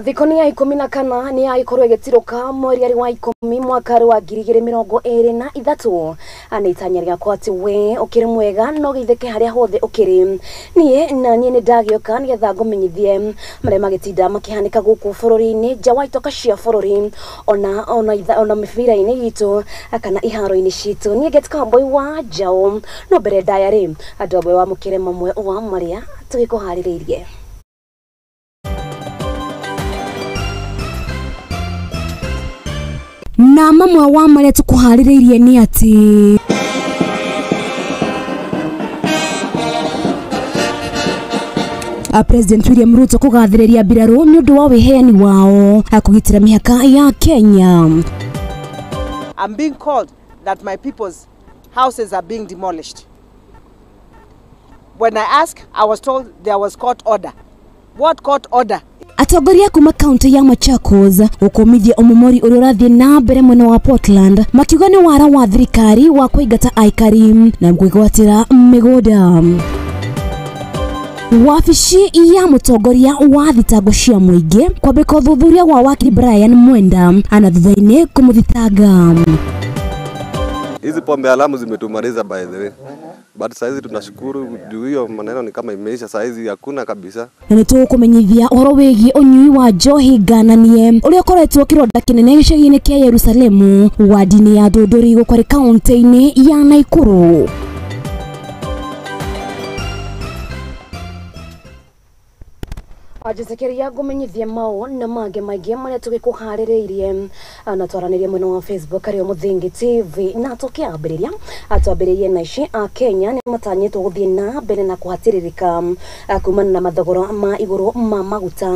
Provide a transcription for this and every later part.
Thikũ nĩ ya 14 nĩ yagĩkorwo ĩgĩtirũka mweri wa 10 mwaka wa 2023. Nĩ itanya rĩakwa atĩ we ũkĩrĩ mwega no gĩithĩke harĩa hothe ũkĩrĩ. Niĩ na niĩ nĩ ndagĩũka nĩgetha ngũmenyithie marĩa magĩtinda makĩhanĩka gũkũ bũrũri-inĩ, nja wa itoka cia bũrũri, ona mĩbira-inĩ itũ kana iharo-inĩ citũ. Niĩ ngetĩka Wambui wa Njaũ, no mbere ndaya rĩ, andũ amwe wamũkĩre mamwe wa marĩa tũgĩkũharĩrĩirie. Na mamwe wa marĩa tũkũharĩrĩirie nĩ atĩ President William Ruto kũgathĩrĩria mbirarũ nĩ ũndũ wa wĩheani wao kũgitĩra mĩhaka ya Kenya. I'm being called that my people's houses are being demolished. When I asked, I was told there was court order. What court order? Atongoria kuma kaunti ya Machakos gũkũmithia ũmomori ũrĩa ũrathiĩ na mbere mwena wa Portland makiuga nĩ wara wa thirikari wa kũingata aikari na kwĩgwatĩra mĩgũnda. Wabici ya mũtongoria wa thitango cia mũingĩ kwambĩka ũthuthuria wa wakiri Brian Mwenda ana thutha-inĩ kũmũthitanga. Hizi pombe haramu zimetumaliza by the way. But saizi tunashukuru juu hiyo maneno ni kama imeisha, saizi hakuna kabisa. Na nĩtũgũkũmenyithia ũhoro wĩgiĩ ũnyui wa njohi ngananie ũrĩa ũkoretwo kĩronda kĩnene gĩcagi-inĩ kĩa Yerusalemu wadi-inĩ ya Ndũndũri gũkũ kaunti-inĩ ya Naikuru. Anjĩtĩkĩria ngũmenyithie mau na mangĩ maingĩ marĩa tũgĩkũharĩrĩirie na twaranĩrie mwena wa Facebook arĩ Mũthingi TV. Na tũkĩambĩrĩria twambĩrĩrie na ici a Kenya nĩ matanyĩtwo gũthiĩ na mbere na kũhatĩrĩrĩka kumana na mathogora ma igũrũ ma maguta.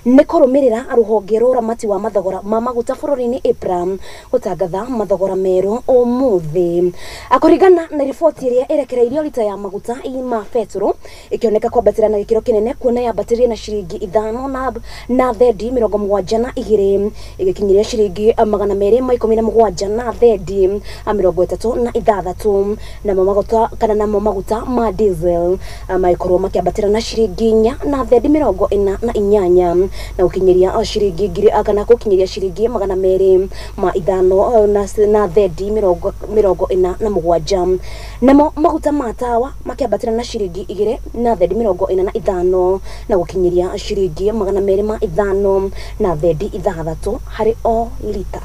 Nĩ kũrũmĩrĩra rũhonge rwa ũramati wa mathogora ma maguta bũrũri-inĩ EPRA gũtangatha mathogora merũ ũmũthĩ. Kũringana na riboti ĩrĩa ĩrekereirio rita ya maguta ma betũrũ ĩkĩoneka kwambatĩra na gĩkĩro kĩnene kuona yambatĩrie na ciringi 5 na thendi 72 ĩgĩkinyiria ciringi 217 na thendi 36. Namo maguta kana namo maguta ma diesel magĩkorwo makĩambatĩra na ciringi 4 na thendi 48 na gũkinyiria ciringi ngiri kana gũkinyiria ciringi 205 na thendi 47. Namo maguta ma tawa makĩambatĩra na ciringi 2 na thendi 45 na gũkinyiria ciringi 205 na thendi 6 harĩ o lita.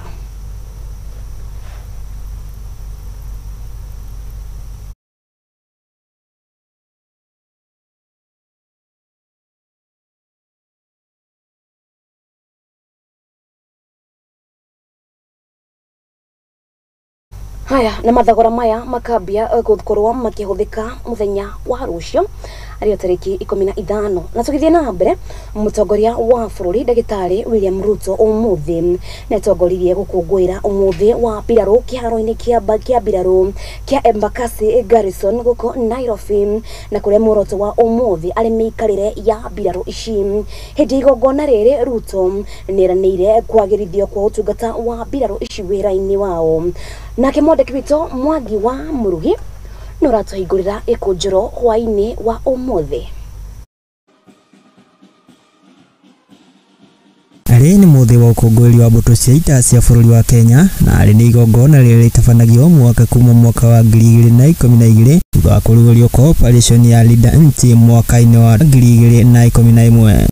Haya na mathogora maya makambia gũkorwo makĩhũthĩka mũthenya wa rũciũ arĩo tarĩki 15. Na tũgĩthiĩ na mbere, mũtongoria wa bũrũri ndagĩtarĩ William Ruto ũmũthĩ nĩatongoririe gũkũngũĩra ũmũthĩ wa mbirarũ kĩharo-inĩ kĩa mbirarũ kĩa Embakasi Garrison gũkũ Nairobi, na kũrĩa muoroto wa ũmũthĩ arĩ mĩikarĩre ya mbirarũ ici. Hĩndĩ igongona rĩrĩ Ruto nĩeranĩire kwagĩrithio kwa ũtungata wa mbirarũ ici wĩra-inĩ wao. Nake mwandĩki witũ Mwangi wa Mũrugi nĩ ũratũhingũrĩra gĩkũnjũro hwaĩ-inĩ wa ũmũthĩ. Arĩ nĩ mũthĩ wa ũkũngũĩri wa mbũtũ cia ita cia bũrũri wa Kenya na arĩ nĩ igongona rĩrĩa rĩtabanagio mwaka kuma mwaka wa 2012 thutha wa kũrugũrio kwa operation ya Linda Nchi mwaka-inĩ wa 2011.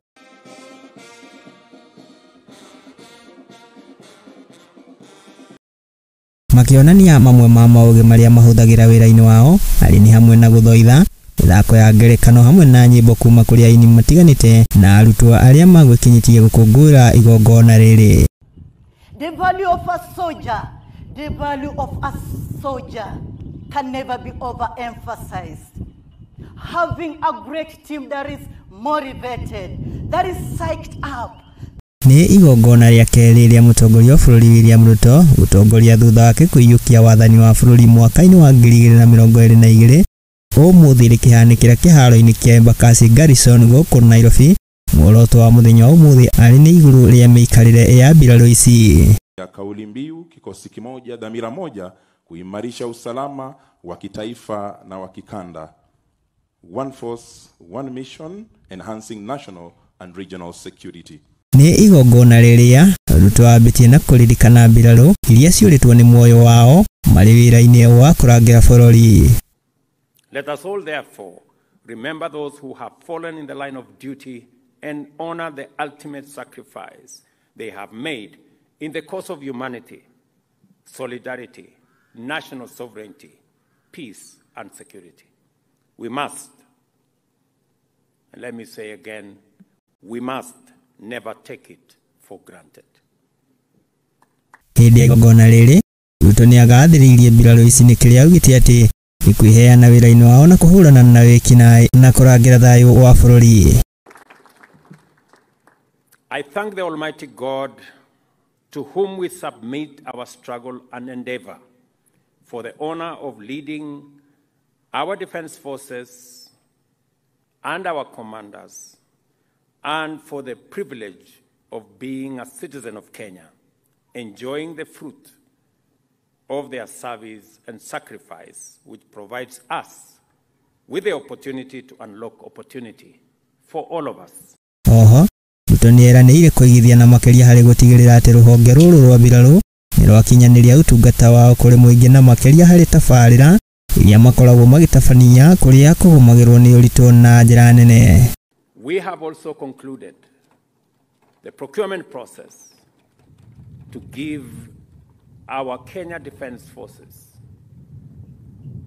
Makĩonania mamwe ma maũgĩ marĩa mahũthagĩra wĩra-inĩ wao arĩ nĩ hamwe na gũthoitha, mĩthako ya ngerekano hamwe na nyĩmbo kuma kũrĩ aini matiganĩte na arutwo arĩa magwĩkinyĩtie gũkũngũĩra igongona rĩrĩ. The value of a soldier, the value of a soldier can never be overemphasized. Having a great team that is motivated, that is psyched up. Nĩ igongona rĩa kerĩ rĩa mũtongoria wa bũrũri William Ruto gũtongoria thutha wake kũiyũkia wathani wa bũrũri mwaka-inĩ wa 2022 ũmũthĩ rĩkĩhanĩkĩra kĩharo-inĩ kĩa Embakasi Garrison gũkũ Nairobi. Muoroto wa mũthenya wa ũmũthĩ arĩ nĩ igũrũ rĩa mĩikarĩre ya mbirarũ ici. Ya kauli mbiu kikosi kimoja, dhamira moja, kuimarisha usalama wa kitaifa na wa kikanda. One force, one mission, enhancing national and regional security. Nĩ igongona rĩrĩa Ruto ambĩtie na kũririkana mbirarũ iria ciũrĩtwo nĩ muoyo wao marĩ wĩra-inĩ wa kũrangĩra bũrũri. Let us all therefore remember those who have fallen in the line of duty and honor the ultimate sacrifice they have made in the cause of humanity, solidarity, national sovereignty, peace and security. We must, and let me say again, we must never take it for granted. Hĩndĩ ya igongona rĩrĩ, Ruto nĩagathĩrĩirie mbirarũ ici nĩ kĩrĩa augĩte atĩ nĩ kwĩheana wĩra-inĩ wao na kũhũrana na wĩkinaĩ na kũrangĩra thayũ wa bũrũri. I thank the Almighty God, to whom we submit our struggle and endeavor for the honor of leading our defense forces and our commanders, and for the privilege of being a citizen of Kenya, enjoying the fruit of their service and sacrifice, which provides us with the opportunity to unlock opportunity for all of us. Oho, Ruto nĩeranĩire kũigithia na makĩria harĩ gũtigĩrĩra atĩ rũhonge rũrũ rwa mbirarũ nĩ rwakinyanĩria ũtungata wao kũrĩ mũingĩ na makĩria harĩ tabarĩra iria makoragwo magĩtabania kũrĩa kũgũmagĩrwo nĩ ũritũ na njĩra nene. We have also concluded the procurement process to give our Kenya Defence Forces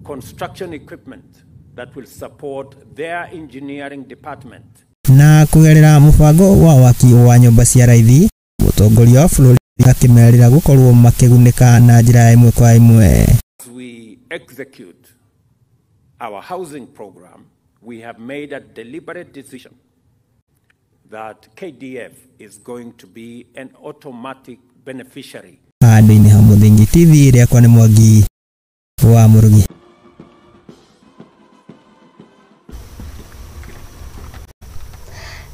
construction equipment that will support their engineering department. Na kũgerera mũbango wa waki wa nyũmba cia raithi, mũtongoria wa bũrũri akĩmerĩra gũkorwo makĩgunĩka na njĩra ya ĩmwe kwa ĩmwe. As we execute our housing program, we have made a deliberate decision that KDF is going to be an automatic beneficiary. Handũ-inĩ ha Mũthingi TV, rĩakwa nĩ Mwangi wa Mũrugi.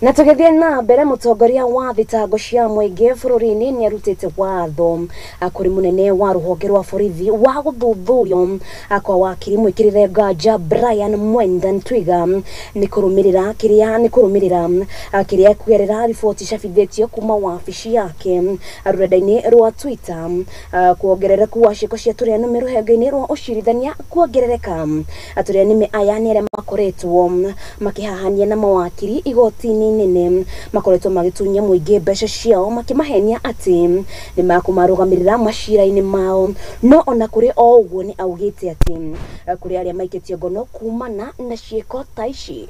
Na tũgĩthiĩ na mbere, mũtongoria wa thitango cia mũingĩ bũrũri-inĩ nĩarutĩte watho kũrĩ mũnene wa rũhonge rwa borithi wa gũthuthurio kwa wakiri mwĩkĩrĩre nganja Brian Mwenda Ntwiga nĩ kũrũmĩrĩra kĩrĩa kũgerera riboti cabithĩtio kuma wabici yake rũrenda-inĩ rwa Twitter. Kuongerereku wa ciĩko cia tũrĩa nĩme rũhonge-inĩ rwa ũcirithania kuongerereka. Atũrĩa nĩme aya nĩ arĩa makoretwo makĩhahania na mawakiri igoti-inĩ nene, makoretwo magĩtunya mũingĩ mbeca ciao makĩmahenia atĩ nĩ makũmarũgamĩrĩra macira-inĩ mao. No ona kũrĩ o ũguo nĩ augĩte atĩ kũrĩ arĩa maikĩtio ngono kumana na ciĩko ta ici.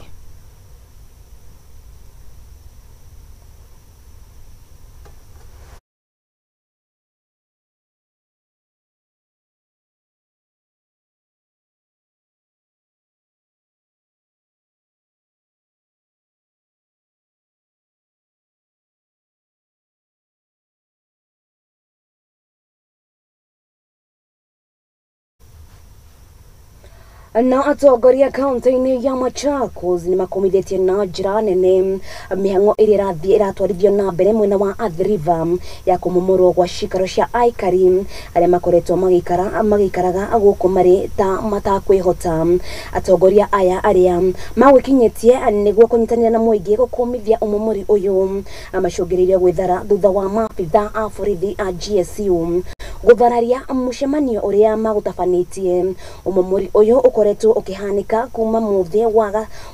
Na atongoria kaunti-inĩ ya Machakos nĩ makomithĩtie na njĩra nene mĩhang'o ĩrĩa ĩrathiĩ ĩratwarithio na mbere mwena wa Athi River ya kũmomorwo gwa cikaro cia aikari arĩa makoretwo magĩikaraga gũkũ marĩ ta matakwĩhota. Atongoria aya arĩa magwĩkinyĩtie nĩguo kũnyitanĩra na mũingĩ gũkũmithia ũmomori ũyũ macũngĩrĩirie gwĩthara thutha wa maabitha a borithi a GSU gũthararia mũcemanio ũrĩa magũtabanĩtie. Ũmomori ũyũ ũkoretwo ũkĩhanĩka kuma mũthĩ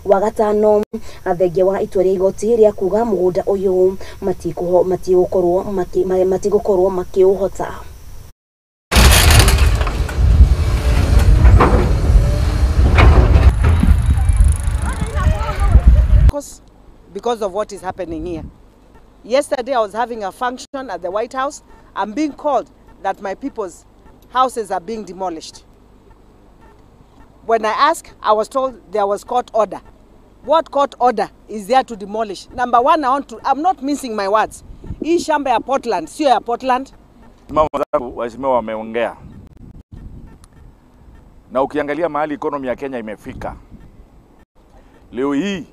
wa gatano thengia wa itua rĩa igoti rĩa kuga mũgũnda ũyũ matigũkorwo makĩũhota. Because of what is happening here. Yesterday I was having a function at the White House. I'm being called that my people's houses are being demolished. When I asked, I was told there was court order. What court order is there to demolish? Number one, I'm not mincing my words. Hii shamba ya Portland, sio ya Portland. Mama zangu waheshimiwa wameongea. Na ukiangalia mahali economy ya Kenya imefika leo hii,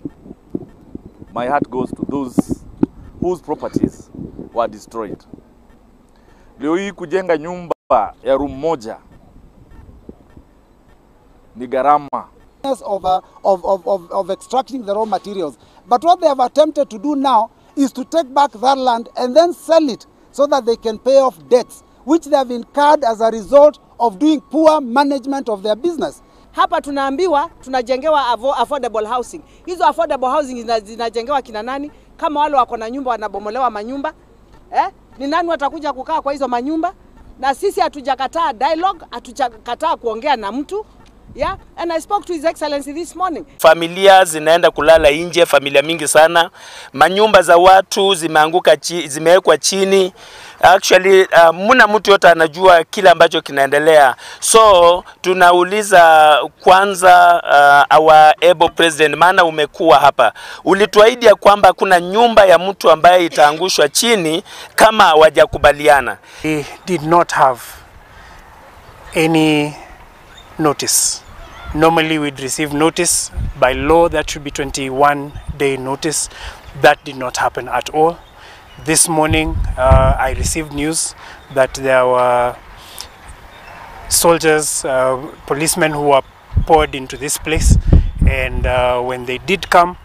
my heart goes to those whose properties were destroyed. Leo hii kujenga nyumba ya room moja ni gharama. Of extracting the raw materials. But what they have attempted to do now is to take back that land and then sell it so that they can pay off debts which they have incurred as a result of doing poor management of their business. Hapa tunaambiwa tunajengewa affordable housing. Hizo affordable housing zinajengewa kina nani? Kama wale wako na nyumba wanabomolewa manyumba. Ni nani watakuja kukaa kwa hizo manyumba? Na sisi hatujakataa dialogue, hatujakataa kuongea na mtu. Yeah, and I spoke to His Excellency this morning. Familia zinaenda kulala nje, familia mingi sana. Manyumba za watu zimeanguka, zimewekwa chini. Actually, muna mtu yote anajua kile ambacho kinaendelea. So tunauliza kwanza our able president, maana umekuwa hapa, ulituahidi ya kwamba kuna nyumba ya mtu ambaye itaangushwa chini kama hawajakubaliana. We did not have any notice. Normally we'd receive notice. By law that should be 21-day notice. That did not happen at all. This morning I received news that there were soldiers, policemen who were poured into this place, and when they did come,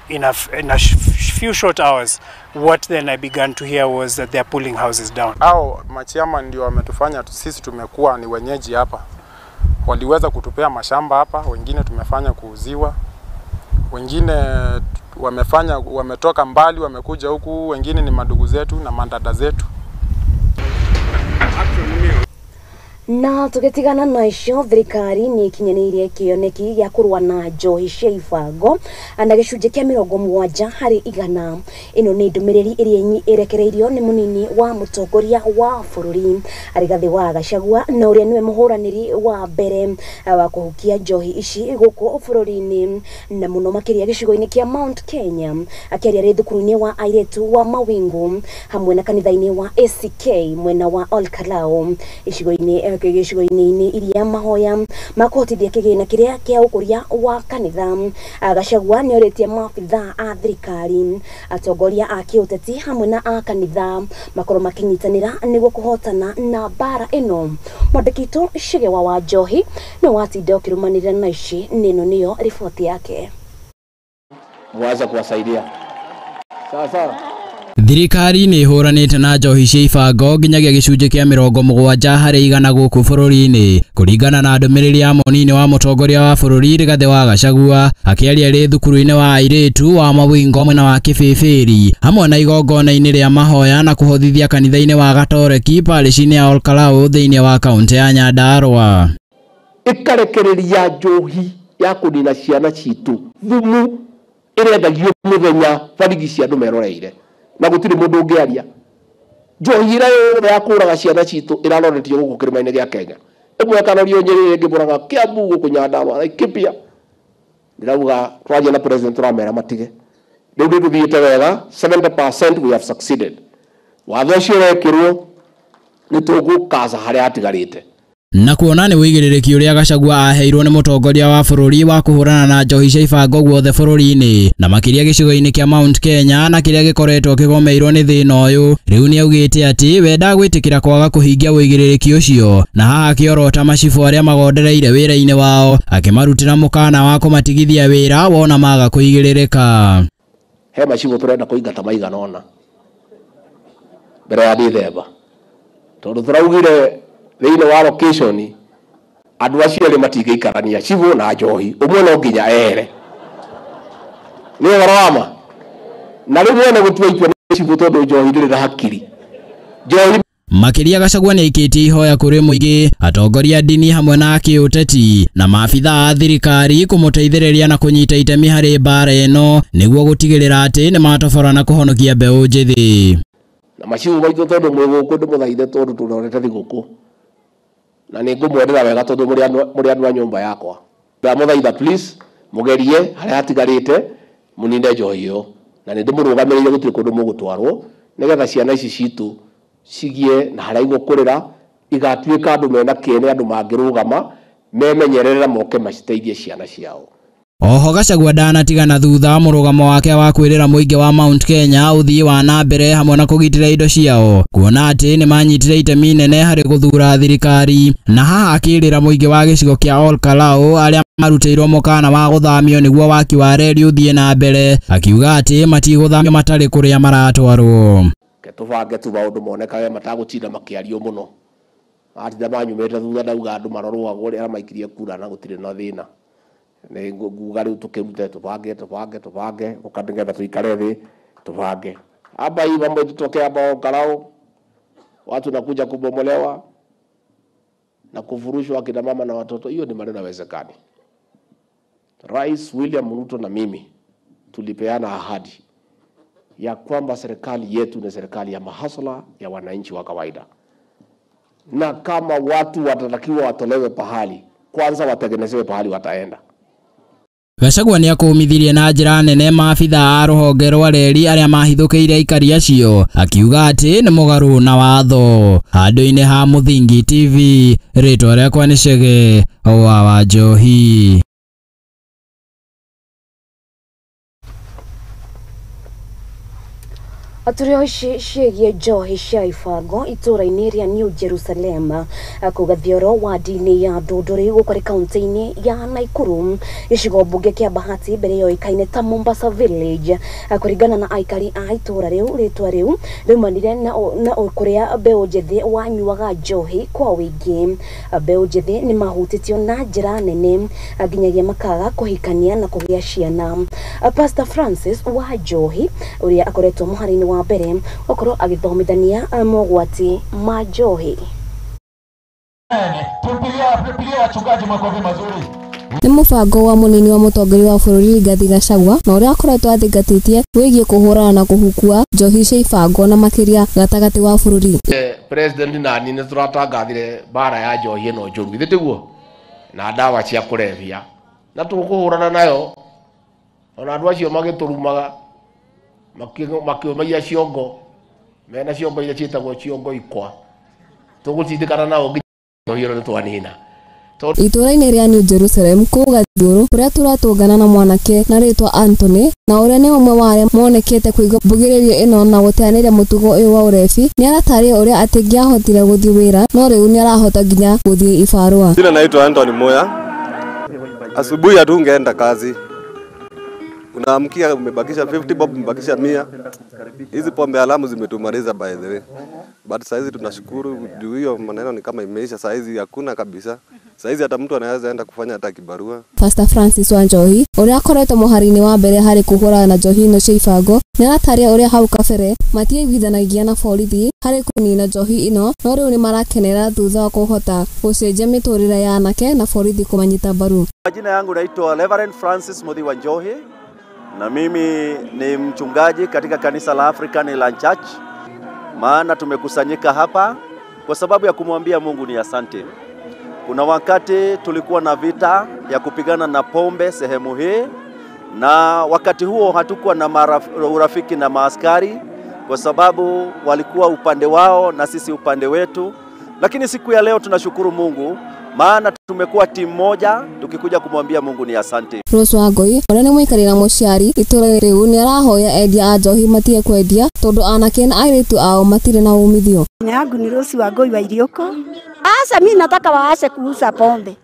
in a few short hours, what then I began to hear was that they are pulling houses down. Hao machiama ndio wametufanya sisi tumekuwa ni wenyeji hapa. Waliweza kutupea mashamba hapa, wengine tumefanya kuuziwa, wengine wametoka mbali wamekuja huku, wengine ni madugu zetu na mandada zetu. Na tugetigana na icio, thirikari ni ikinyaniirie kioneki gĩa kũrũa na njohi cia ibango na gĩcunjĩ kĩa 70%. Ĩno nĩ ndũmĩrĩri ĩrĩa ĩrekereirio nĩ mũnini wa mũtongoria wa bũrũri Rigathĩ wa Gachagua, na ũrĩa nĩwe mũhũranĩri wa mbere wa kũhukia njohi ici gũkũ bũrũri-inĩ na mũno makĩria gĩcigo-inĩ kĩa Mount Kenya. Akĩaria rĩ thukuru-inĩ wa airĩtu wa Mawingu hamwe na kanitha-inĩ wa ACK mwena wa Olkalou icigo-inĩ iria mahoya makũhotithia kĩgĩna kĩrĩa kĩa ũkũria wa kanitha. Gachagua nĩorĩtie maabithaa a thirikari, atongoria a kĩũteti hamwe na a kanitha makorwo makĩnyitanĩra nĩguo kũhotana na mbara ĩno. Mwandĩki witũ Shigewa wa Njohi nĩ watinda ũkĩrũmanĩrĩra na ici, nĩno nĩyo riboti yake. Mwaza kuwasaidia sawa sawa. Thirikari nĩ ĩhũranĩte na njohi cia ibango nginyagia gĩcunjĩ kĩa 70% gũkũ bũrũri-inĩ kũringana na ndũmĩrĩri ya mũnini wa mũtongoria wa bũrũri Rigathĩ wa Gachagua akĩaria rĩ thukuru-inĩ wa airĩtu wa Mawingo mwena wa Kĩbĩbĩri hamwe na igongona-inĩ rĩa mahoya na kũhothithia kanitha-inĩ wa Gatoreki parish-inĩ ya Olkalou thĩinĩ wa kaunti ya Nyandarua. Ĩkarekereria njohi ya kũnina ciana citũ, thumu ĩrendagio mũthenya barigi cia andũ meroreire na gutiri mundu ungiaria. Njohi ira yothe ya kuraga ciana citu iraroretio guku kirima-ini gia Kenya, imwe ikarorio Nyeri, ingi Murang'a, Kiambu, guku Nyandarua, Laikipia. Ndirauga twaria na president turamera matige. Riu ni tuthiite wega, 70% we have succeeded. Watho ucio wekirwo ni tugukaca haria hatigarite. Na kuona nĩ wĩigĩrĩrĩki ũrĩa Gachagua aheirwo nĩ mũtongoria wa bũrũri wa kũhũrana na njohi cia ibango guothe bũrũri-inĩ na makĩria gĩcigo-inĩ kĩa Mount Kenya na kĩrĩa gĩkoretwo kĩgomeirwo nĩ thĩna ũyũ, rĩu nĩ augĩte atĩ we ndagwĩtĩkĩra kwaga kũhingia wĩigĩrĩrĩki ũcio, na haha akĩorota macibũ arĩa magondereire wĩra-inĩ wao akĩmarutĩra mũkana wa kũmatigithia wĩra wona maga kũigĩrĩrĩka. He macibũ tũrenda kũingata maigana ũna mbere ya Dithemba, tondũ tũraugire thĩinĩ wa location andũ acio erĩ matingĩikarania, cibũ na njohi, ũmwe no nginya ehere. Nĩ ũhoro wa ma. Na rĩu mwene gũtua itua nĩ cibũ tondũ njohi ndĩrĩ na hakiri. Njohi. Makĩria Gachagua nĩ aikĩtie ihoya kũrĩ mũingĩ, atongoria ndini hamwe na kĩũteti na maabithaa a thirikari kũmũteithĩrĩria na kũnyita itemi harĩ mbara ĩno nĩguo gũtigĩrĩra atĩ nĩmatobora na kũhonokia mbeũ njĩthĩ. Na macibũ maitũ tondũ mwĩ gũkũ ndĩmũthaithe tondũ tũrorete thigũkũ na nĩ ngũmwendera wega tondũ mũrĩ andũ a nyũmba yakwa. Ndamũthaitha please mũgerie harĩa hatigarĩte mũnine njohi ĩyo, na nĩ ndĩmũrũgamĩrĩire gũtirĩ kũndũ mũgũtwarwo nĩgetha ciana ici citũ cigie na harĩa igũkũrĩra igatuĩka andũ mena kĩene, andũ mangĩrũgama memenyerere na moke maciteithie ciana ciao. Oho Gachagua ndanatigana thutha mũrũgamo wake wa kwĩrĩra mũingĩ wa Mount Kenya ũthii wa na mbere hamwe na kũgitĩra indo ciao, kuona atĩ nĩmanyitire itemi nene harĩ gũthura thirikari. Na haha akĩrĩra mũingĩ wa gĩcigo kĩa Ol Kalou arĩa marutĩirwo mũkana wa gũthamio nĩguo waki wa reri ũthiĩ na mbere, akiuga atĩ matigũthamio matarĩ kũrĩa maratwarwo. Tũbange tu maũndũ monekage matagũtinda makĩario mũno, atinda manyumĩte thutha ndauga andũ marorwo ũrĩa maikirie kura na gũtirĩ na thĩna. Nĩ nguga rĩu tũkĩrute tũbange tũbange tũbange ũka nĩgetha tũikare thĩ tũbange. Hapa hii mambo itotokea hapa Ol Kalou, watu nakuja kubomolewa na kufurushwa akina mama na watoto, hiyo ni maneno hayawezekani. Rais William Ruto na mimi tulipeana ahadi ya kwamba serikali yetu ni serikali ya mahasla ya wananchi wa kawaida, na kama watu watatakiwa watolewe pahali, kwanza watengenezewe pahali wataenda. Gachagua nĩakũmithirie na njĩra nene maabithaa a rũhonge rwa reri arĩa mahithũkĩire aikari acio, akiuga atĩ nĩ mũgarũ na watho. Handũ-inĩ ha Mũthingi TV, rĩtwa rĩakwa nĩ Chege wa Wanjohi. Atũrĩ ici ciĩgiĩ njohi cia ibango itũũra-inĩ rĩa New Jerusalem kũu Gathioro wadi-inĩ ya Ndũndũrĩ gũkũ kaunti-inĩ ya Nakuru, gĩcigo mbunge kĩa Bahati mbere yoĩkaine ta Mombasa Village. Kũringana na aikari a itũũra rĩu, rĩtwa rĩu rĩumanire na kũrĩa mbeũ njĩthĩ wanyuaga njohi kwa ũingĩ. Mbeũ njĩthĩ nĩ mahutĩtio na njĩra nene nginyagia makaga kũhikania na kũgĩa ciana. Pastor Francis wa Njohi ũrĩa akoretwo mũhari-inĩ wa mbere okorwo agithomithania mogwati ma njohi. Nĩ mũbango wa mũnini wa mũtongoria wa bũrũri Rigathi Gachagua na ũrĩa akoretwo athingatĩtie wĩgiĩ kũhũrana na kũhukua njohi cia ibango na makĩria gatagatĩ wa bũrũri. President nani nĩ tũratangathire mbara ya njohi ĩno njũru, githĩ tiguo, na ndawa cia kũrebia, na tũkũhũrana nayo. Ona andũ acio magĩtũrumaga makiumagia ciongo, mena ciongo iria ciĩtagwo ciongo ikwa, tũgũtindĩkana nao nginya njohi ĩno nĩtwanina. Itũũra-inĩ rĩa New Jerusalem kũu Gathiũrũ kũrĩa tũratũngana na mwanake na rĩtwa Anthony na ũrĩa nĩ ũmwe wa arĩa monekete kũigua mbugĩrĩrio ĩno na gũteanĩria mũtugo ũyũ wa ũrebi, nĩaratarĩria ũrĩa atingĩahotire gũthiĩ wĩra no rĩu nĩarahota nginya gũthiĩ ibarũa. Jina naitwa Anthony Moya. Asubuhi hatungeenda kazi, unaamkia umebakisha 50 bob, umebakisha 100. Hizi pombe haramu zimetumaliza by the way, but saizi tunashukuru juu hiyo maneno ni kama imeisha saizi, hakuna kabisa. Saizi hata mtu anaweza enda kufanya hata kibarua. Pastor Francis wa Njohi ũrĩa akoretwo mũhari-inĩ wa mbere harĩ kũhũrana na njohi ĩno cia ibango nĩaratarĩria ũrĩa hau kabere matiaiguithanagia na borithi harĩ kũnina njohi ĩno, no rĩu nĩmarakenera thutha wa kũhota gũcenjia mĩtũrĩre ya anake na borithi kũmanyita mbaru. Majina yangu naitwa Reverend Francis Muthi wa Njohi, na mimi ni mchungaji katika kanisa la African Inland Church. Maana tumekusanyika hapa kwa sababu ya kumwambia Mungu ni asante. Kuna wakati tulikuwa na vita ya kupigana na pombe sehemu hii, na wakati huo hatukuwa na urafiki na maaskari kwa sababu walikuwa upande wao na sisi upande wetu. Lakini siku ya leo tunashukuru Mungu, maana tumekuwa timu moja tukikuja kumwambia Mungu ni asante. Rose Wangui ũrĩa nĩ mũikarĩra mũciari itũũra rĩu nĩarahoya endia a njohi matige kwendia tondũ anake na airĩtu ao matirĩ na umithio. Jina yangu ni Rose Wangui wa Irioko. Asa mimi nataka waache kuuza pombe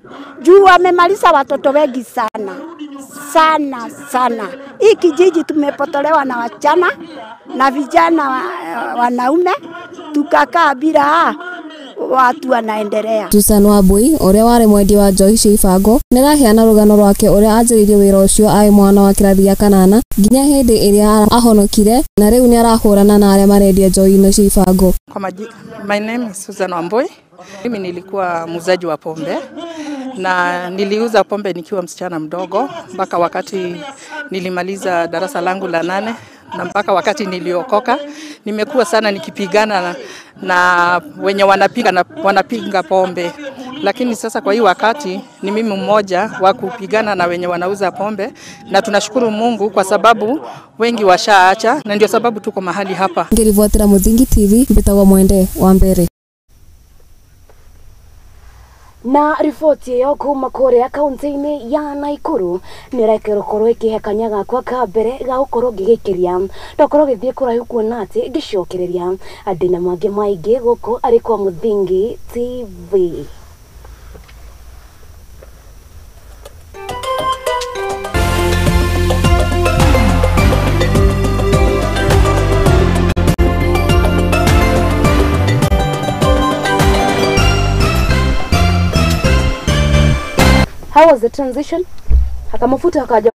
juu wamemaliza watoto wengi sana sana sana. Hii kijiji tumepotolewa na wachana na vijana wanaume, tukakaa bila watu wanaendelea. Susan Wambui ũrĩa warĩ mwendia wa njohi cia ibango nĩaraheana rũgano rwake ũrĩa anjĩrĩirie wĩra ũcio arĩ mwana wa kĩrathi gĩa kanana nginya hĩndĩ ĩrĩa ahonokire, na rĩu nĩarahũrana na arĩa marendia njohi ino cia ibango. Kwa my name is Susan Wambui. Mimi nilikuwa muuzaji wa pombe na niliuza pombe nikiwa msichana mdogo mpaka wakati nilimaliza darasa langu la 8 na mpaka wakati niliokoka. Nimekuwa sana nikipigana na wenye wanapinga pombe, lakini sasa kwa hii wakati ni mimi mmoja wa kupigana na wenye wanauza pombe, na tunashukuru Mungu kwa sababu wengi washaacha na ndio sababu tuko mahali hapa. Ngirivuatira Muthingi TV, mbitagwo Mwende wa Mbere. Na riboti ĩyo kuma kũrĩa kaunti-inĩ ya Naikuru nĩrekerwo ĩkĩhe kanya gakwa ka mbere ga gũkorwo ngĩgĩkĩria ndakorwo gĩthiĩ kũraihu kuona atĩ ngĩcokereria ndĩna mangĩ maingĩ gũkũ arĩ kwa Mũthingi TV. How was the transition? Akamafuta akaja.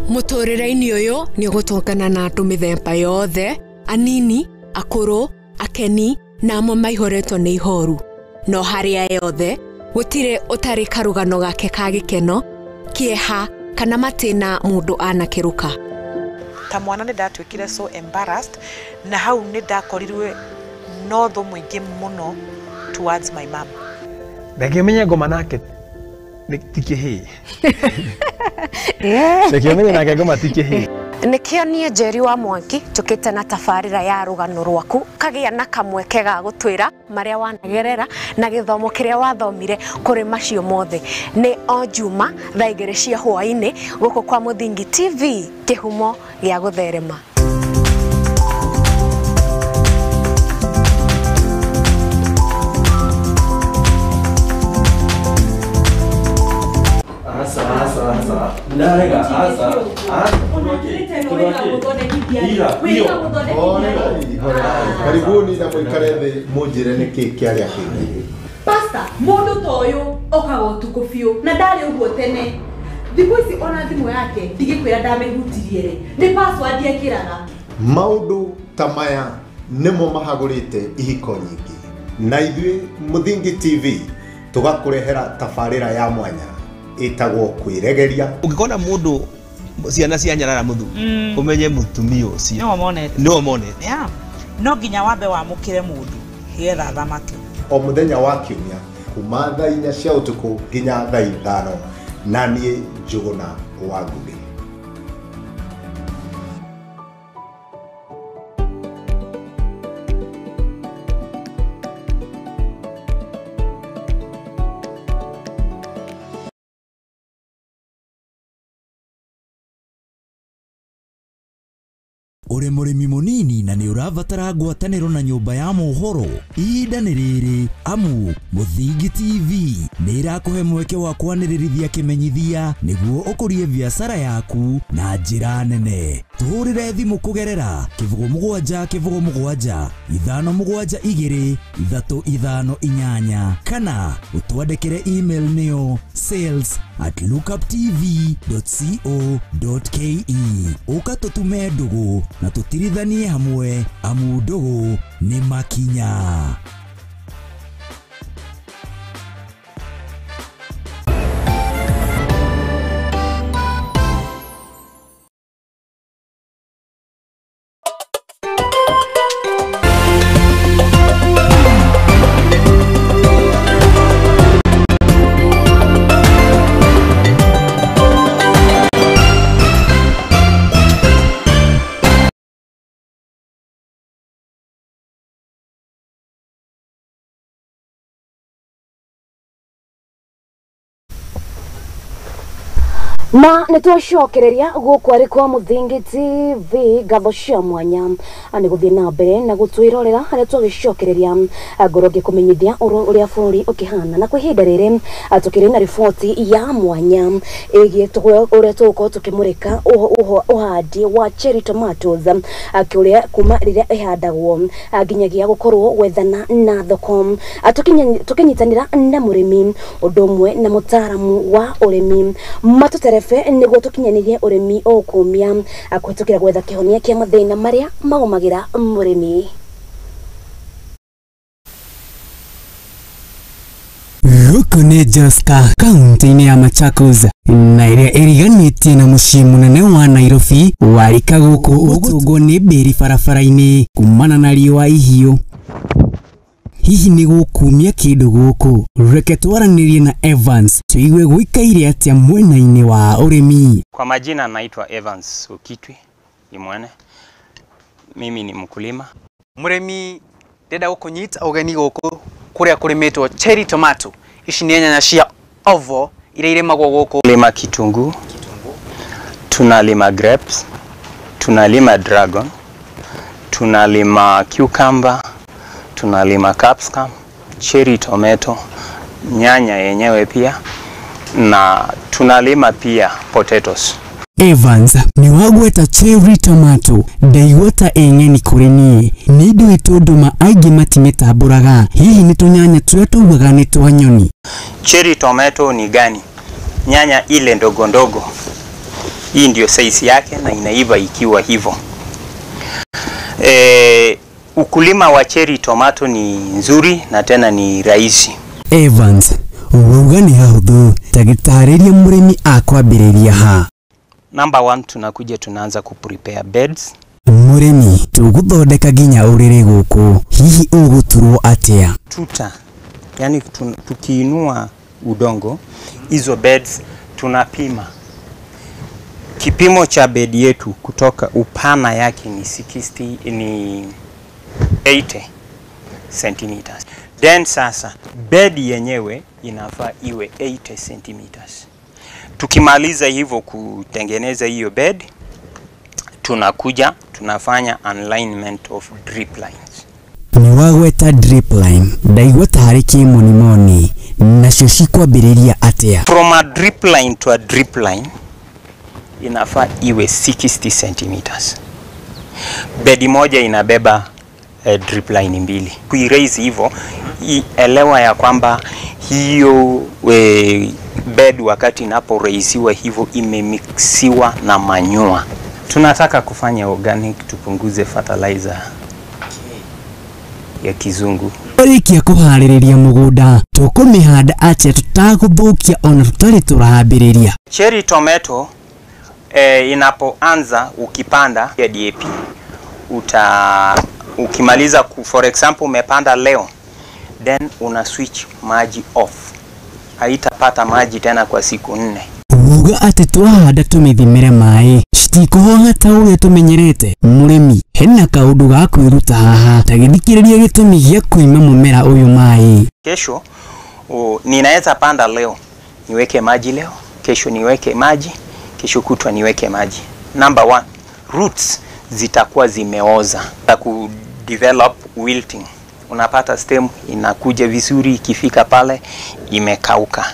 Mũtũrĩre-inĩ ũyũ nĩ ũgũtũngana na andũ mĩthemba yothe, anini, akũrũ, akeni na amwe maihũrĩtwo nĩ ihoru. No harĩa yothe gũtirĩ ũtarĩ karũgano gake ka gĩkeno, kĩeha kana matĩna mũndũ anakĩrũka. Ta mwana nĩ ndatuĩkire so embarrassed na hau nĩ ndakorirwe no thũ mũingĩ mũno towards my mom. Ndangĩmenya ngoma nake ti kĩhĩĩ. Ndangĩmenya nake ngoma ti kĩhĩĩ. Nĩkĩo niĩ Njeri wa Mwangi njũkĩte na tabarĩra ya rũgano rwaku kagĩa na kamweke ga gũtwĩra marĩa wanagerera na gĩthomo kĩrĩa wathomire kũrĩ macio mothe. Nĩ o Juma thaa 2 cia hwaĩ-inĩ gũkũ kwa Mũthingi TV, kĩhumo gĩa gũtherema. Karibuni na mũikare thĩ mũnjĩre nĩkĩ kĩarĩa kĩngĩ. Pastor, mũndũ ta ũyũ okaga ũtukũ biũ na ndarĩ ũguo tene. Thikũ ici ona thimũ yake ndigĩkwĩra ndamĩhutirie rĩ, nĩ password ekĩraga. Maũndũ ta maya nĩmo mahagũrĩte ihiko nyingĩ, na ithuĩ Mũthingi TV tũgakũrehera tabarĩra ya mwanya ĩtagwo kwĩregeria. Ũngĩkona mũndũ ciana cia nyarara mũthuri ũmenye mũtumia ũcio nĩwe monete. No nginya wambe wamũkĩre mũndũ getha thamaki. O mũthenya wa kiumia kuma thaa 4 cia ũtukũ nginya thaa 5, na niĩ Njũgũna wa Ngũgĩ. Ũrĩ mũrĩmi mũnini na nĩ ũrabatara ngwatanĩro na nyũmba ya mohoro, ihinda nĩ rĩrĩ amu Mũthingi TV nĩ ĩrakũhe mweke wa kwanĩrĩrithia kĩmenyithia nĩguo ũkũrie biacara yaku na njĩra nene. Tũhũrĩre thimũ kũgerera 07 07 5 7 2 3 5 8 kana ũtwandĩkĩre email nĩyo sales@lookuptv.co.ke. Ũka tũtume ndũgũ na tũtirithanie hamwe amu ndũgũ nĩ makinya. Ma nĩ twacokereria gũkũ arĩ kwa Mũthingi TV ngatho cia mwanya nĩ gũthiĩ na mbere na gũtwĩrorera harĩa twagĩcokereria ngorwo ngĩkũmenyithia ũrĩa bũrũri ũkĩhana. Na kwa ihinda rĩrĩ tũkĩrĩ na riboti ya mwanya ĩgiĩ ũrĩa tũgũkorwo tũkĩmũrĩka ũhandi wa cherry tomatoes kũrĩa kuma rĩrĩa ĩhandagwo nginyagia gũkorwo gwethana na thoko, tũkĩnyitanĩra na mũrĩmi ũndũ ũmwe na mũtaaramu wa ũrĩmi matũterebe nĩguo tũkinyanĩrie ũrĩmi ũkũmia kũhĩtũkĩra gwetha kĩhonia kĩa mathĩna marĩa magũmagĩra mũrĩmi. Gũkũ nĩ Joska kaunti-inĩ ya Machakos na ĩrĩa ĩriganĩtie na mũciĩ mũnene wa Nairobi. Warika gũkũ ũgũtũngwo nĩ mbĩri barabara-inĩ kumana na riũa ihiũ. Hihi nĩ gũkumia kĩndũ gũkũ? Reke twaranĩrie na Evans tuigue gũikaire atĩa mwena-inĩ wa ũrĩmi. Kwa majina naitwa Evans Okitwi Imwene. Mimi ni mkulima. Mũrĩmi ndĩrenda gũkũnyita ũgeni gũkũ kũrĩa kũrĩmĩtwo cherry tomato. Ici nĩ nyanya cia ovo iria irimagwo gũkũ. Lima kitunguu, tunalima grapes, tunalima dragon, tunalima cucumber, tunalima capsicum, cherry tomato, nyanya yenyewe pia, na tunalima pia potatoes. Evans nĩ wagweta cherry tomato ndaigua ta ĩ ng'eni kũrĩ niĩ nĩ ndũĩ tondũ ma aingĩ matimĩtambũraga. Hihi nĩ tũnyanya tũrĩa taugaga nĩ twa nyoni? Cherry tomato ni gani? Nyanya ile ndogo ndogo. Hii ndio size yake na inaiva ikiwa hivyo. Ukulima wa cherry tomato ni nzuri na tena ni rahisi. Evans wauga nĩ hahũthũ, ta gĩtarĩria mũrĩmi akwambĩrĩria ha. Number one, tunakuja tunaanza kuprepare beds. Mũrĩmi tũgũthondeka nginya ũrĩrĩ gũkũ, hihi ũgũturwo atĩa? Tuta, yani tukiinua udongo hizo beds tunapima. Kipimo cha bed yetu kutoka upana yake ni 60 ni 80 centimeters. Then sasa bed yenyewe inafaa iwe 80 centimeters. Tukimaliza hivyo kutengeneza hiyo bed, tunakuja tunafanya alignment of drip lines. Nĩ wagweta drip line ndaigua tarĩ kĩmonimoni, nacio cikwambĩrĩria atĩa? From a drip line to a drip line inafaa iwe 60 centimeters. Bedi moja inabeba drip line mbili. Kuiraise hivyo, elewa ya kwamba hiyo bed wakati inaporaisiwa hivyo imemixiwa na manyua. Tunataka kufanya organic, tupunguze fertilizer ya kizungu. Twarĩkia kũharĩrĩria mũgũnda tũkũmĩhanda atĩa tũtagũthũkia ona tũtarĩ tũrambĩrĩria? Cherry tomato inapoanza ukipanda ya DAP, ukimaliza for example umepanda leo, then una switch maji off, haitapata maji tena kwa siku 4. Uga atĩ twahanda tũmĩthimĩre maĩ citikũhoha ta ũrĩa tũmenyerete. Mũrĩmi hena kaũndũ ga kwĩruta haha, ta gĩthikĩrĩria gĩtũmi gĩa kũima mũmera ũyũ maĩ. Kesho ninaweza panda leo niweke maji leo, kesho niweke maji, kesho kutwa niweke maji. Number one, roots zitakuwa zimeoza, ku develop wilting. Unapata stem inakuja vizuri, ikifika pale imekauka.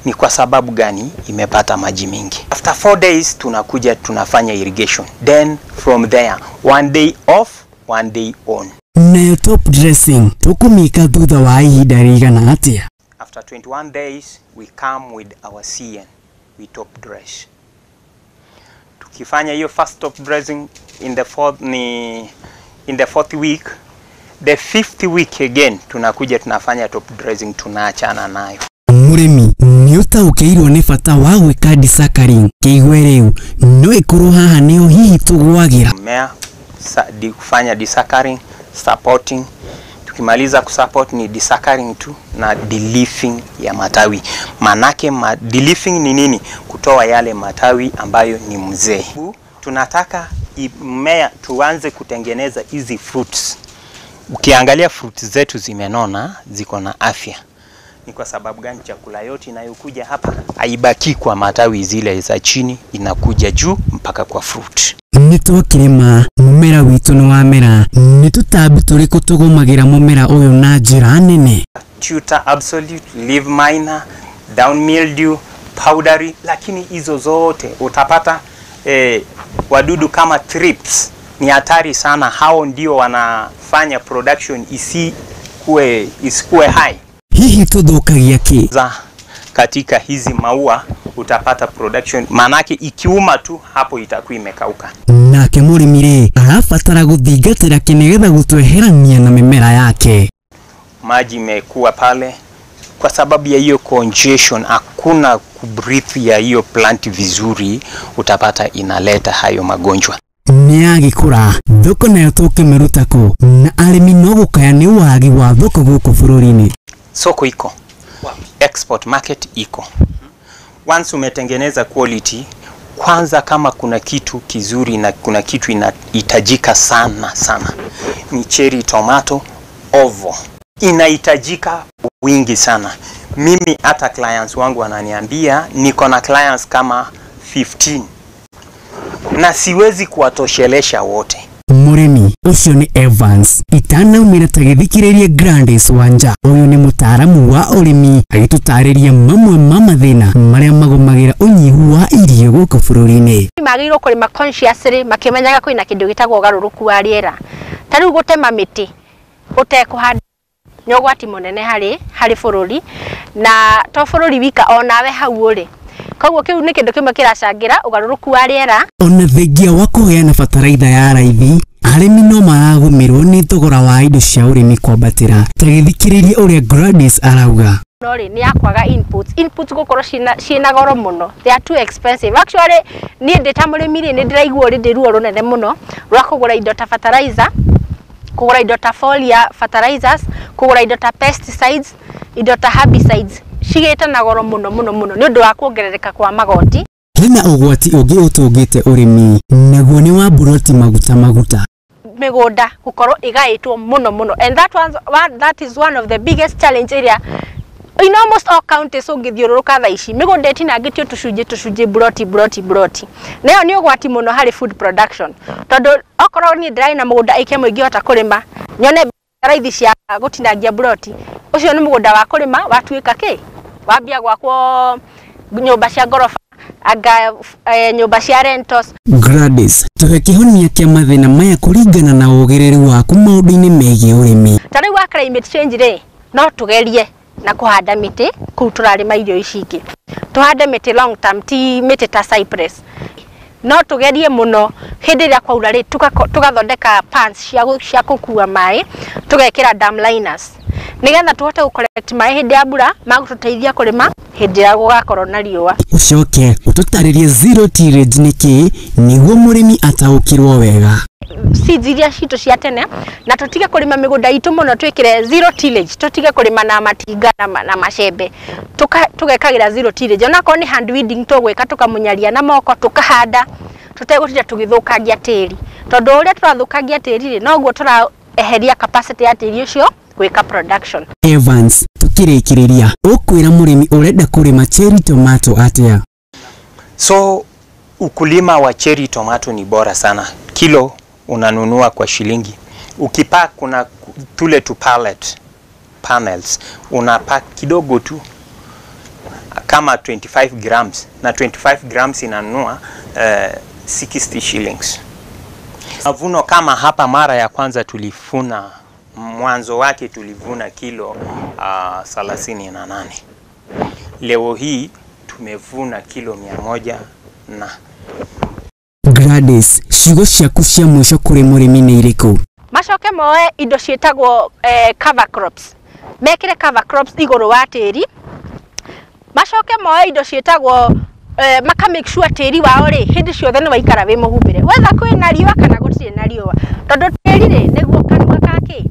Ni kwa sababu gani? Imepata maji mingi. After 4 days tunakuja tunafanya irrigation. Then from there, 1 day off, 1 day on. Nayo top dressing tũkũmĩka thutha wa ihinda rĩigana atĩa? After 21 days we come with our CN, we top dress. Tukifanya hiyo first top dressing in the fourth week, the fifth week again tunakuja tunafanya top dressing, tunaachana nayo. Mũrĩmi nĩ ũtaũkĩirwo nĩ bata wa gwĩka desuckering, kĩigue rĩu no ĩkorwo haha nĩho hihi tũgwagĩra. Mmea kufanya desuckering, supporting. Tukimaliza kusupport ni desuckering tu na deleafing ya matawi. Manake deleafing ni nini? Kutoa yale matawi ambayo ni mzee. Tunataka mmea tuanze kutengeneza hizi fruits. Ukiangalia fruits zetu zimenona, ziko na afya. Ni kwa sababu gani? Chakula yote inayokuja hapa haibaki kwa matawi zile za chini, inakuja juu mpaka kwa fruit. Nĩ twakĩrĩma mũmera witũ nĩ wamera, nĩ tũtambi tũrĩkũ tũgũmagĩra mũmera ũyũ na njĩra nene? Tutor absolute, leaf miner, down mildew, powdery, lakini hizo zote utapata wadudu kama thrips ni hatari sana. Hao ndio wanafanya production isikuwe high. Hihi tũthũkagia kĩ? Za katika hizi maua utapata production, manake ikiuma tu hapo itakuwa imekauka. Nake mũrĩmi rĩ arabatara gũthingatĩra kĩ nĩgetha gũtweherania na mĩmera yake? Maji imekuwa pale kwa sababu ya hiyo congestion, hakuna kubreathe ya hiyo plant vizuri, utapata inaleta hayo magonjwa. Nĩ yagĩkũra thoko nayo tũkĩmĩruta kũ na arĩmi no gũkaya nĩ wagi wa thoko gũkũ bũrũri-inĩ. Soko iko, export market iko. Once umetengeneza quality, kwanza kama kuna kitu kizuri na kuna kitu inahitajika sana sana ni cherry tomato ovo, inahitajika wingi sana. Mimi hata clients wangu wananiambia niko na clients kama 15 na siwezi kuwatoshelesha wote. Mũrĩmi ũcio nĩ Evans itanaumĩra ta gĩthikĩrĩrie Gladys Wanja. Ũyũ nĩ mũtaaramu wa ũrĩmi agĩtũtarĩria mamwe ma mathĩna marĩa magũmagĩra ũnyihu wa irio gũkũ bũrũri-inĩ. Magĩrĩirwo kũrĩma consciously makĩmenyaga kwĩna kĩndũ gĩtagwo ũgarũrũku wa rĩera. Ta rĩu gũtema mĩtĩ ũtekũhanda nĩ ũgwati mũnene harĩ bũrũri, na to bũrũri wika onawe hau ũrĩ. Koguo kĩu nĩ kĩndũ kĩmwe kĩracangĩra ũgarũrũku wa rĩera. Ona thengia wa kũheana bataraitha ya raithi, arĩmi no maragũmĩrwo nĩ thogora wa indo cia ũrĩmi kwambatĩra. Ta gĩthikĩrĩrie ũrĩa Gladys arauga. No rĩ, nĩ ya kwaga inputs. Inputs gũkorwo ciĩna goro mũno, they are too expensive. Actually niĩ ndĩ ta mũrĩmi rĩ, nĩ ndĩraigua ũrĩ ndĩ ruo rũnene mũno rwa kũgũra indo ta fertilizer, kũgũra indo ta foliar fertilizers, kũgũra indo ta pesticides, indo ta herbicides cigĩte na goro mũno mũno mũno nĩ ũndũ wa kuongerereka kwa magoti. Hena ũgwati ũngĩ ũtũngĩte ũrĩmi, naguo nĩ wa mburoti maguta maguta. Mĩgũnda gũkorwo ĩgaĩtwo mũno mũno, and that is one of the biggest challenge area in almost all counties. Ũngĩthiũrũrũka thaa ici mĩgũnda ĩtinangĩtio tũcunjĩ tũcunjĩ, mburoti mburoti mburoti, na ĩyo nĩ ũgwati mũno harĩ food production, tondũ okorwo niĩ ndĩrarĩ na mũgũnda ĩka ĩmwe ingĩhota kũrĩma nyone raithi cia gũtinangia mburoti, ũcio nĩ mũgũnda wa kũrĩma watuĩka kĩ, wambia gwakwo nyũmba cia ngoroba anga nyũmba cia rentals. Gladys, tũhe kĩhonia kĩa mathĩna maya kũringana na ũgĩrĩru waku maũndũ-inĩ megiĩ ũrĩmi. Ta rĩu wa climate change rĩ, no tũgerie na kũhanda mĩtĩ kũu tũrarĩma irio ici ingĩ, tũhande mĩtĩ long term, ti mĩtĩ ta cypress. No tũgerie mũno hĩndĩ ĩrĩa kwaura rĩ, tũgathondeka pans cia gũkua maĩ, tũgekĩra dam liners nĩgetha tũhote gũ collect maĩ hĩndĩ ya mbura magũtũteithia kũrĩma hĩndĩ ĩrĩa gũgakorwo na riũa. Ũcoke ũtũtarĩrie zero tillage nĩ kĩĩ nĩguo mũrĩmi ataũkĩrwo wega. Seeds iria citũ cia tene, na tũtige kũrĩma mĩgũnda itũ mũno, twĩkĩre zero tillage, tũtige kũrĩma na matinga na macembe, tũgekagĩra zero tillage. Onakorwo nĩ hand weeding tũgwĩka, tũkamunyaria na moko, tũkahanda tũtegũtinda tũgĩthũkangia tĩri, tondũ ũrĩa tũrathũkangia tĩri rĩ, noguo tũraeheria capacity ya tĩri ũcio gwĩka production. Evans, tukĩrĩkĩrĩria ũkwĩra mũrĩmi ũrenda kũrĩma cherry tomato atĩa? So ukulima wa cherry tomato ni bora sana. Kilo unanunua kwa shilingi. Ukipack kuna tule tu pallet panels, unapack kidogo tu kama 25 grams, na 25 grams inanunua 60 shillings. Mavuno kama hapa mara ya kwanza tulifuna, mwanzo wake tulivuna kilo 38. Leo hii tumevuna kilo 100 na. Gladys, ciugo ciaku cia mũico kũrĩ mũrĩmi nĩ irĩkũ? Macoke moe indo ciĩtagwo cover crops, mekĩre cover crops igũrũ wa tĩri. Macoke moe indo ciĩtagwo maka make sure tĩri wao rĩ hĩndĩ ciothe nĩ waikara wĩ mũhumbĩre, wetha kwĩna riũa kana gũtirĩ na riũa, tondũ tĩri rĩ nĩguo kanua gakĩ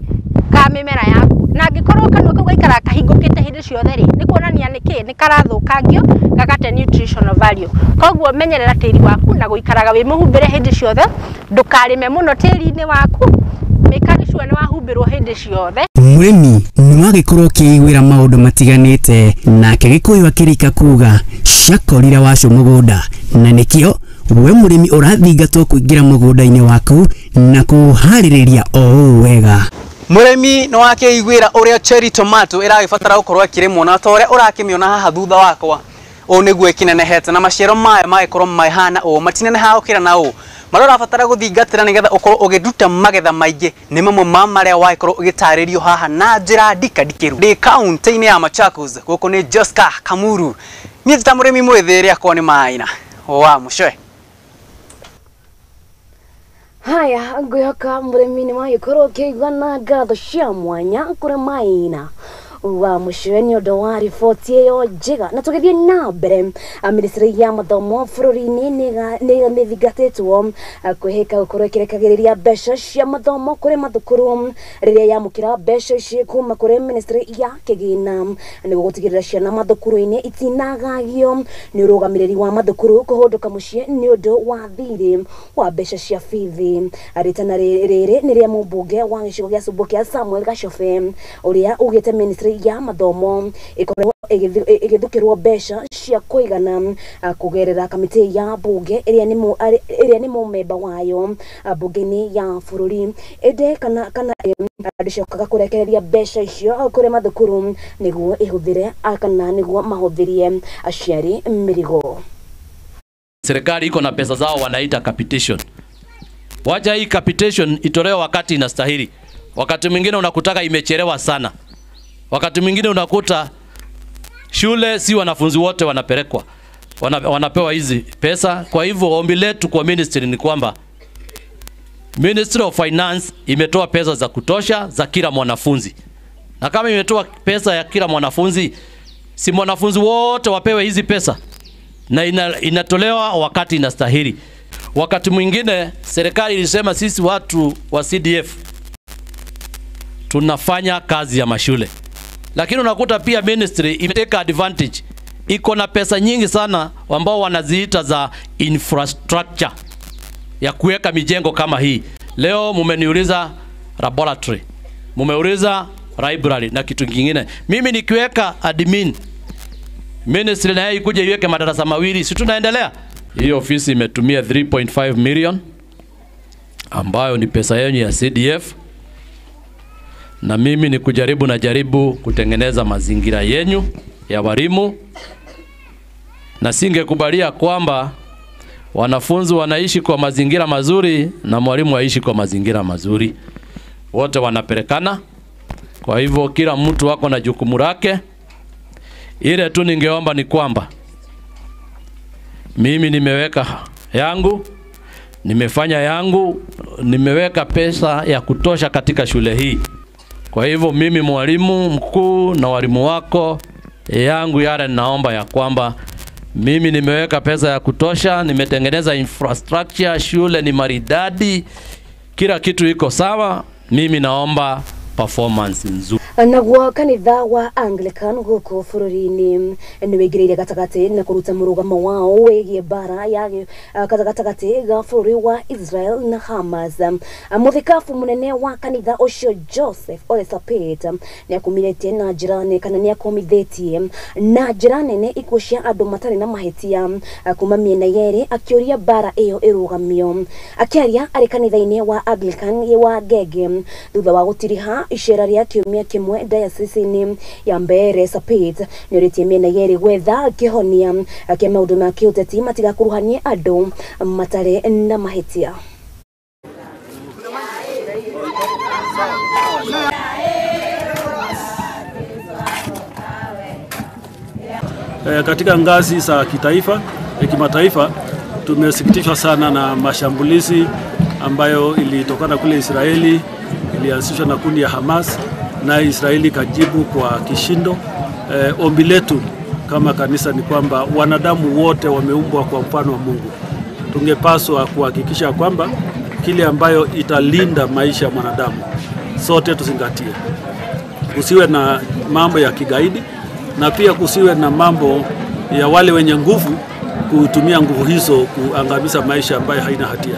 ka mĩmera yaku, na angĩkorwo kanua kau gaikara kahingũkĩte hĩndĩ ciothe rĩ, nĩ kuonania nĩkĩ nĩ karathũkangio gagate nutritional value. Koguo menyerera tĩri waku na gũikaraga wĩ mũhumbĩre hĩndĩ ciothe, ndũkarĩme mũno tĩri-inĩ waku, make sure nĩ wahumbĩrwo hĩndĩ ciothe. Mũrĩmi nĩ wagĩkorwo ũkĩiguĩra maũndũ matiganĩte, nake Gĩkũyũ akĩrika kuga ciakorire wacu mũgũnda, na nĩkĩo we mũrĩmi ũrathingatwo kũingĩra mũgũnda-inĩ waku na kũharĩrĩria o ũũ wega. Mũrĩmi nĩ wakĩiguĩra ũrĩa cherry tomato ĩragĩbatara gũkorwo ĩkĩrĩmwo, na ta ũrĩa ũrakĩmĩona haha thutha wakwa ũũ nĩguo ĩkĩnenehete, na maciaro mayo magĩkorwo mahana ũũ, matinenehaga gũkĩra na ũũ. Marĩa ũrabatara gũthingatĩra nĩgetha ũkorwo ũgĩruta magetha maingĩ nĩ mamwe ma marĩa wagĩkorwo ũgĩtarĩrio haha na njĩra ndikandikĩru. Ndĩ kaunti-inĩ ya Machakos, gũkũ nĩ Joska Kamuru. Niĩ ta mũrĩmi mwĩthĩ rĩakwa nĩ Maina wa Mũcoe. Haya, ngwĩhoka mũrĩmi nĩ wagĩkorwo ũkĩigua na ngatho cia mwanya kũrĩ Maina. Wa muciwe ni undu wa riboti iyo njega. Na tugithie na mbere, ministry ya mathomo bũrũri-inĩ nĩ nĩthingatĩtwo kwĩhĩka gũkorwo ĩkĩrekagĩrĩria mbeca cia mathomo kũrĩ mathukuru rĩrĩa yamũkĩra mbeca ici kuma kũrĩ ministry ya kĩgĩna nĩguo gũtigĩrĩra ciana mathukuru-inĩ itinagagio nĩ ũrũgamĩrĩri wa mathukuru kũhũndũka mũciĩ nĩ ũndũ wa thirĩ wa mbeca cia bithi. Rĩtana rĩrĩ nĩ rĩa mũmbunge wa gĩcigo gĩa Subukia Samuel Gachobe ũrĩa ugĩte ministry ya mathomo ĩkorwo ĩgĩthukĩrwo mbeca cia kũigana kũgerera kamĩtĩ ya bunge ĩrĩa nĩ mũmemba wayo bunge-inĩ ya bũrũri, ĩndĩ kana ndĩcokaga kũrekereria mbeca icio kũrĩ mathukuru nĩguo ĩhũthĩre kana nĩguo mahũthĩrie aciari mĩrigo. Serikali iko na pesa zao wanaita capitation. Wacha hii capitation itolewe wakati inastahili. Wakati mwingine unakutaka imechelewa sana. Wakati mwingine unakuta shule si wanafunzi wote wanapelekwa, wanapewa hizi pesa. Kwa hivyo ombi letu kwa ministry ni kwamba Ministry of Finance imetoa pesa za kutosha za kila mwanafunzi. Na kama imetoa pesa ya kila mwanafunzi, si mwanafunzi wote wapewe hizi pesa. Na inatolewa wakati inastahili. Wakati mwingine serikali ilisema sisi watu wa CDF tunafanya kazi ya mashule. Lakini unakuta pia ministry imeteka advantage. Iko na pesa nyingi sana ambao wanaziita za infrastructure ya kuweka mijengo kama hii. Leo mumeniuliza laboratory, mumeuliza library na kitu kingine. Mimi nikiweka admin, ministry na yeye ikuje iweke madarasa mawili, si tunaendelea? Hii ofisi imetumia 3.5 million ambayo ni pesa yenu ya CDF. Na mimi ni kujaribu na jaribu kutengeneza mazingira yenyu ya walimu. Na singekubalia kwamba wanafunzi wanaishi kwa mazingira mazuri na mwalimu aishi kwa mazingira mazuri. Wote wanapelekana. Kwa hivyo kila mtu wako na jukumu lake. Ile tu ningeomba ni kwamba mimi nimeweka yangu, nimefanya yangu, nimeweka pesa ya kutosha katika shule hii. Kwa hivyo mimi mwalimu mkuu na walimu wako yangu yale naomba ya kwamba mimi nimeweka pesa ya kutosha, nimetengeneza infrastructure, shule ni maridadi, kila kitu iko sawa. Mimi naomba performance nzuri. Naguo kanitha wa Anglican guku bũrũri-inĩ nĩ wĩingĩrĩire gatagatĩ na kũruta mũrũgamo wao wĩgiĩ mbara ya gatagatĩ ga bũrũri wa Israel na Hamas. Mũthikabu mũnene wa kanitha ũcio Joseph Ole Sapit nĩ akumithĩtie na njĩra nene kana nĩ akumithĩtie na njĩra nene ikuũ cia andũ matarĩ na mahĩtia kuma mĩena yerĩ akĩũria mbara ĩyo ĩrũgamio. Akĩaria arĩ kanitha-inĩ wa Anglican wa Ngenge thutha wa gũtiriha icera rĩa kiumia kĩmwe diocese-inĩ ya Mbeere, Sapit nĩorĩtie mĩena yerĩ gwetha kĩhonia kĩa maũndũ ma kĩũteti matigakuruhanie andũ matarĩ na mahĩtia. Katika ngazi za kitaifa, kimataifa, tumesikitishwa sana na mashambulizi ambayo ilitokana kule Israeli, ilianzishwa na kundi ya Hamas na Israeli kajibu kwa kishindo. Ombi letu kama kanisa ni kwamba wanadamu wote wameumbwa kwa mfano wa Mungu. Tungepaswa kuhakikisha kwamba kile ambayo italinda maisha ya mwanadamu sote tuzingatie. Kusiwe na mambo ya kigaidi na pia kusiwe na mambo ya wale wenye nguvu kutumia nguvu hizo kuangamiza maisha ambayo haina hatia.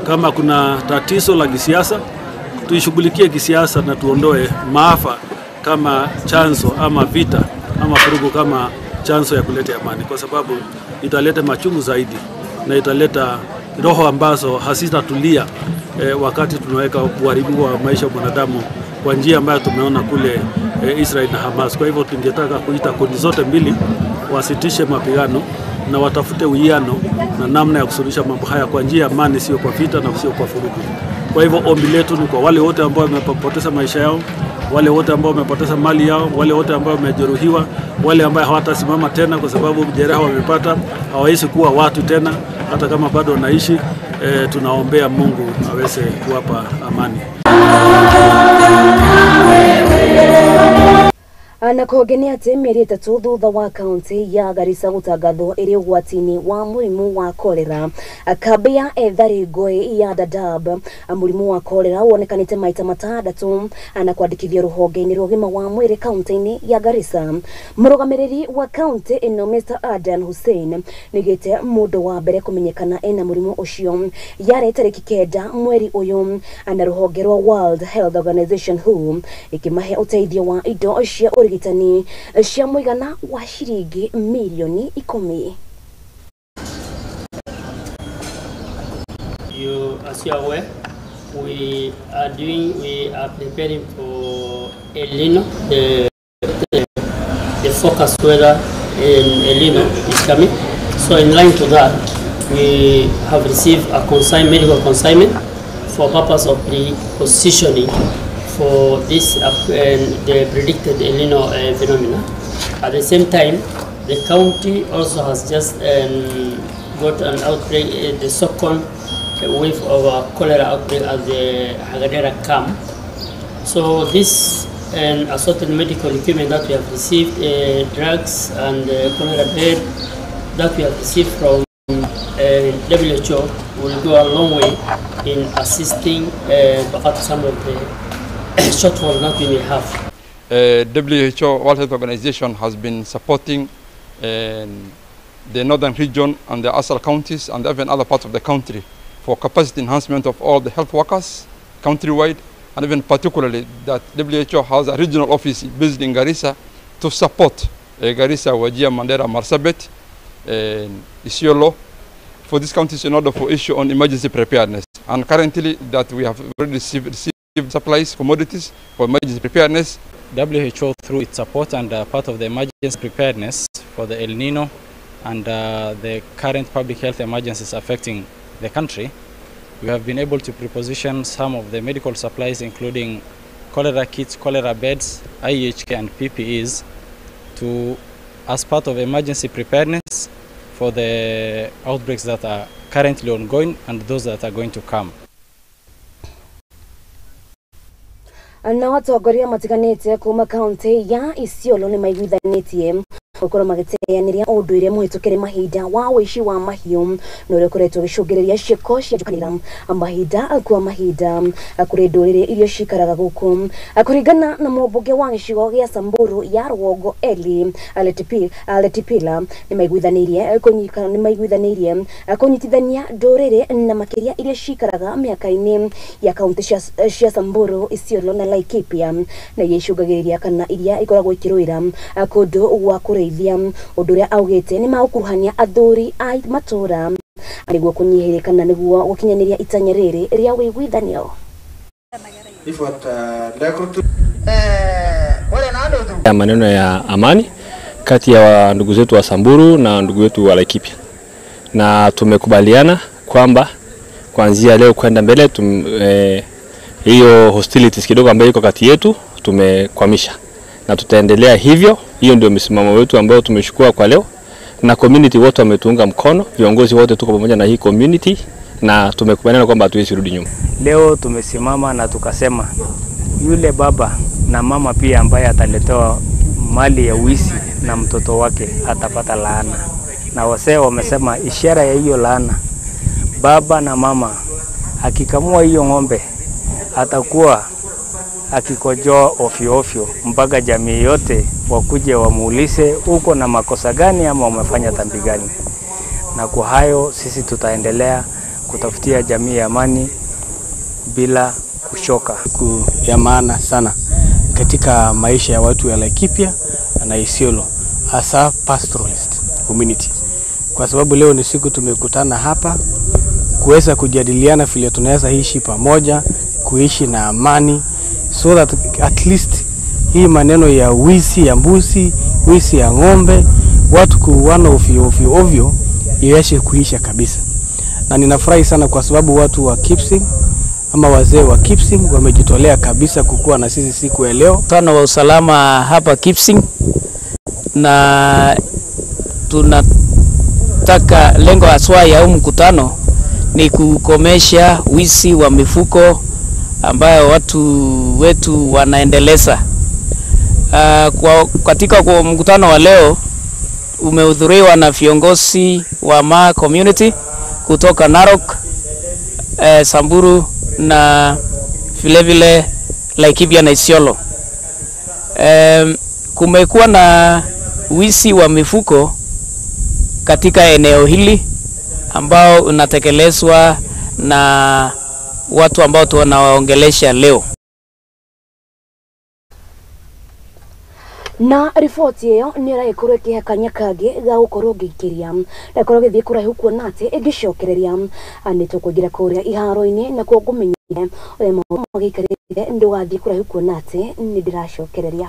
Kama kuna tatizo la kisiasa, tuishughulikie kisiasa na tuondoe maafa kama chanzo ama vita ama vurugu kama chanzo ya kuleta amani, kwa sababu italeta machungu zaidi na italeta roho ambazo hazitatulia wakati tunaweka uharibifu wa maisha ya mwanadamu kwa njia ambayo tumeona kule Israel na Hamas. Kwa hivyo tungetaka kuita kundi zote mbili wasitishe mapigano na watafute uwiano na namna ya kusuluhisha mambo haya kwa njia ya amani, sio kwa vita na sio kwa vurugu. Kwa hivyo ombi letu ni kwa wale wote ambao wamepoteza maisha yao, wale wote ambao wamepoteza mali yao, wale wote ambao wamejeruhiwa, wale ambao hawatasimama tena kwa sababu jeraha wamepata, hawaishi kuwa watu tena hata kama bado wanaishi. Tunaombea Mungu aweze kuwapa amani. Na kũngĩ nĩ atĩ mĩeri 3 thutha wa kaunti ya Garissa gũtangathwo ĩrĩ ũgwati-inĩ wa mũrimũ wa kolera, kambĩ ya ethari ngũĩ ya Dadaab mũrimũ wa kolera wonekanĩte maita 6 na kwandĩkithio rũhonge-inĩ rwa ũgima wa mwĩrĩ kaunti-inĩ ya Garissa. Mũrũgamĩrĩri wa kaunti ĩno Mr Adan Hussein nĩgĩte mũndũ wa mbere kũmenyekana ena mũrimũ ũcio yarĩ tarĩki 9 mweri ũyũ, na rũhonge rwa World Health Organization WHO ĩkĩmahe ũteithio wa indo cia ũrigitani cia mũigana wa ciringi milioni 10. You, as you are aware, we are preparing for El Nino. The forecast weather in El Nino is coming. So in line to that, we have received a medical consignment for purpose of pre-positioning for this the predicted El Nino phenomena. At the same time, the county also has just got an outbreak, the second wave of cholera outbreak at the Hagadera camp. So this and assorted medical equipment that we have received, drugs and cholera bed that we have received from WHO will go a long way in assisting perhaps some of the shortfall that we may have. WHO, World Health Organization, has been supporting the northern region and the Asal counties and even other parts of the country for capacity enhancement of all the health workers countrywide, and even particularly that WHO has a regional office based in Garissa to support Garissa, Wajir, Mandera, Marsabit, Isiolo for these counties in order for issue on emergency preparedness. And currently that we have already received supplies, commodities for emergency preparedness. WHO, through its support and part of the emergency preparedness for the El Nino and the current public health emergencies affecting the country, we have been able to preposition some of the medical supplies, including cholera kits, cholera beds, IHK and PPEs, to as part of emergency preparedness for the outbreaks that are currently ongoing and those that are going to come. Na atongoria matiganĩte kuma kaunti ya Isiolo nĩ maiguithanĩtie gũkorwo magĩteanĩria ũndũire mũhĩtũkĩre mahinda wa ũici wa mahiũ na ũrĩa ũkoretwo ũgĩcũngĩrĩria ciĩko cia njukanĩra mahinda kwa mahinda kũrĩ ndũrĩrĩ iria cikaraga gũkũ. Kũringana na mũmbunge wa gĩcigo gĩa Samburu ya rũgongo Eli Letipila, nĩ maiguithanĩirie kũnyitithania ndũrĩrĩ na makĩria iria cikaraga mĩaka-inĩ ya kaunti cia Samburu, Isiolo na Laikipia, na iria icũngagĩrĩria kana iria ikoragwo ikĩrũĩra kũndũ gwa kũrĩithia. Ũndũ ũrĩa augĩte nĩ magũkuruhania athuri a matũra nĩguo kũnyihĩria kana nĩguo gũkinyanĩria itanya rĩrĩ rĩa ũiguithanio. Ya maneno ya amani kati ya ndugu zetu wa Samburu na ndugu wetu wa Laikipia, na tumekubaliana kwamba kuanzia leo kwenda mbele hiyo hostilities kidogo ambayo iko kati yetu tumekwamisha, na tutaendelea hivyo. Hiyo ndio msimamo wetu ambao tumechukua kwa leo, na community wote wametuunga mkono, viongozi wote tuko pamoja na hii community, na tumekubaliana kwamba hatuwezi rudi nyuma. Leo tumesimama na tukasema yule baba na mama pia ambaye ataletewa mali ya wizi na mtoto wake atapata laana. Na wasee wamesema ishara ya hiyo laana, baba na mama akikamua hiyo ng'ombe atakuwa akikojoa ofyo ofyo mpaka jamii yote wakuje wamuulize uko na makosa gani ama umefanya dhambi gani. Na kwa hayo sisi tutaendelea kutafutia jamii ya amani bila kuchoka. Siku ya maana sana katika maisha ya watu ya Laikipia na Isiolo, hasa pastoralist community, kwa sababu leo ni siku tumekutana hapa kuweza kujadiliana vile tunaweza ishi pamoja, kuishi na amani, so that at least hii maneno ya wizi ya mbuzi, wizi ya ng'ombe, watu kuuana ovyo ovyo ovyo iweze kuisha kabisa. Na ninafurahi sana kwa sababu watu wa Kipsing ama wazee wa Kipsing wamejitolea kabisa kukua na sisi siku ya leo. Mkutano wa usalama hapa Kipsing, na tunataka lengo haswa ya huu mkutano ni kukomesha wizi wa mifuko ambayo watu wetu wanaendeleza. Katika kwa mkutano wa leo umehudhuriwa na viongozi wa Maa community kutoka Narok, Samburu na vile vile Laikipia na Isiolo. Kumekuwa na wizi wa mifuko katika eneo hili ambao unatekelezwa na watu ambao tunawaongelesha leo. Na riboti ĩyo nĩ ĩragĩkorwo ĩkĩhe kanya kangĩ ga gũkorwo ngĩikĩria ndakorwo gĩthiĩ kũraihu kuona atĩ ĩngĩcokereria nĩ tũkũingĩra kũrĩa iharo-inĩ na kuo ngũmenyithie ũrĩa maũndũ magĩikarĩte ndũgathiĩ kũraihu kuona atĩ nĩ ndĩracokereria.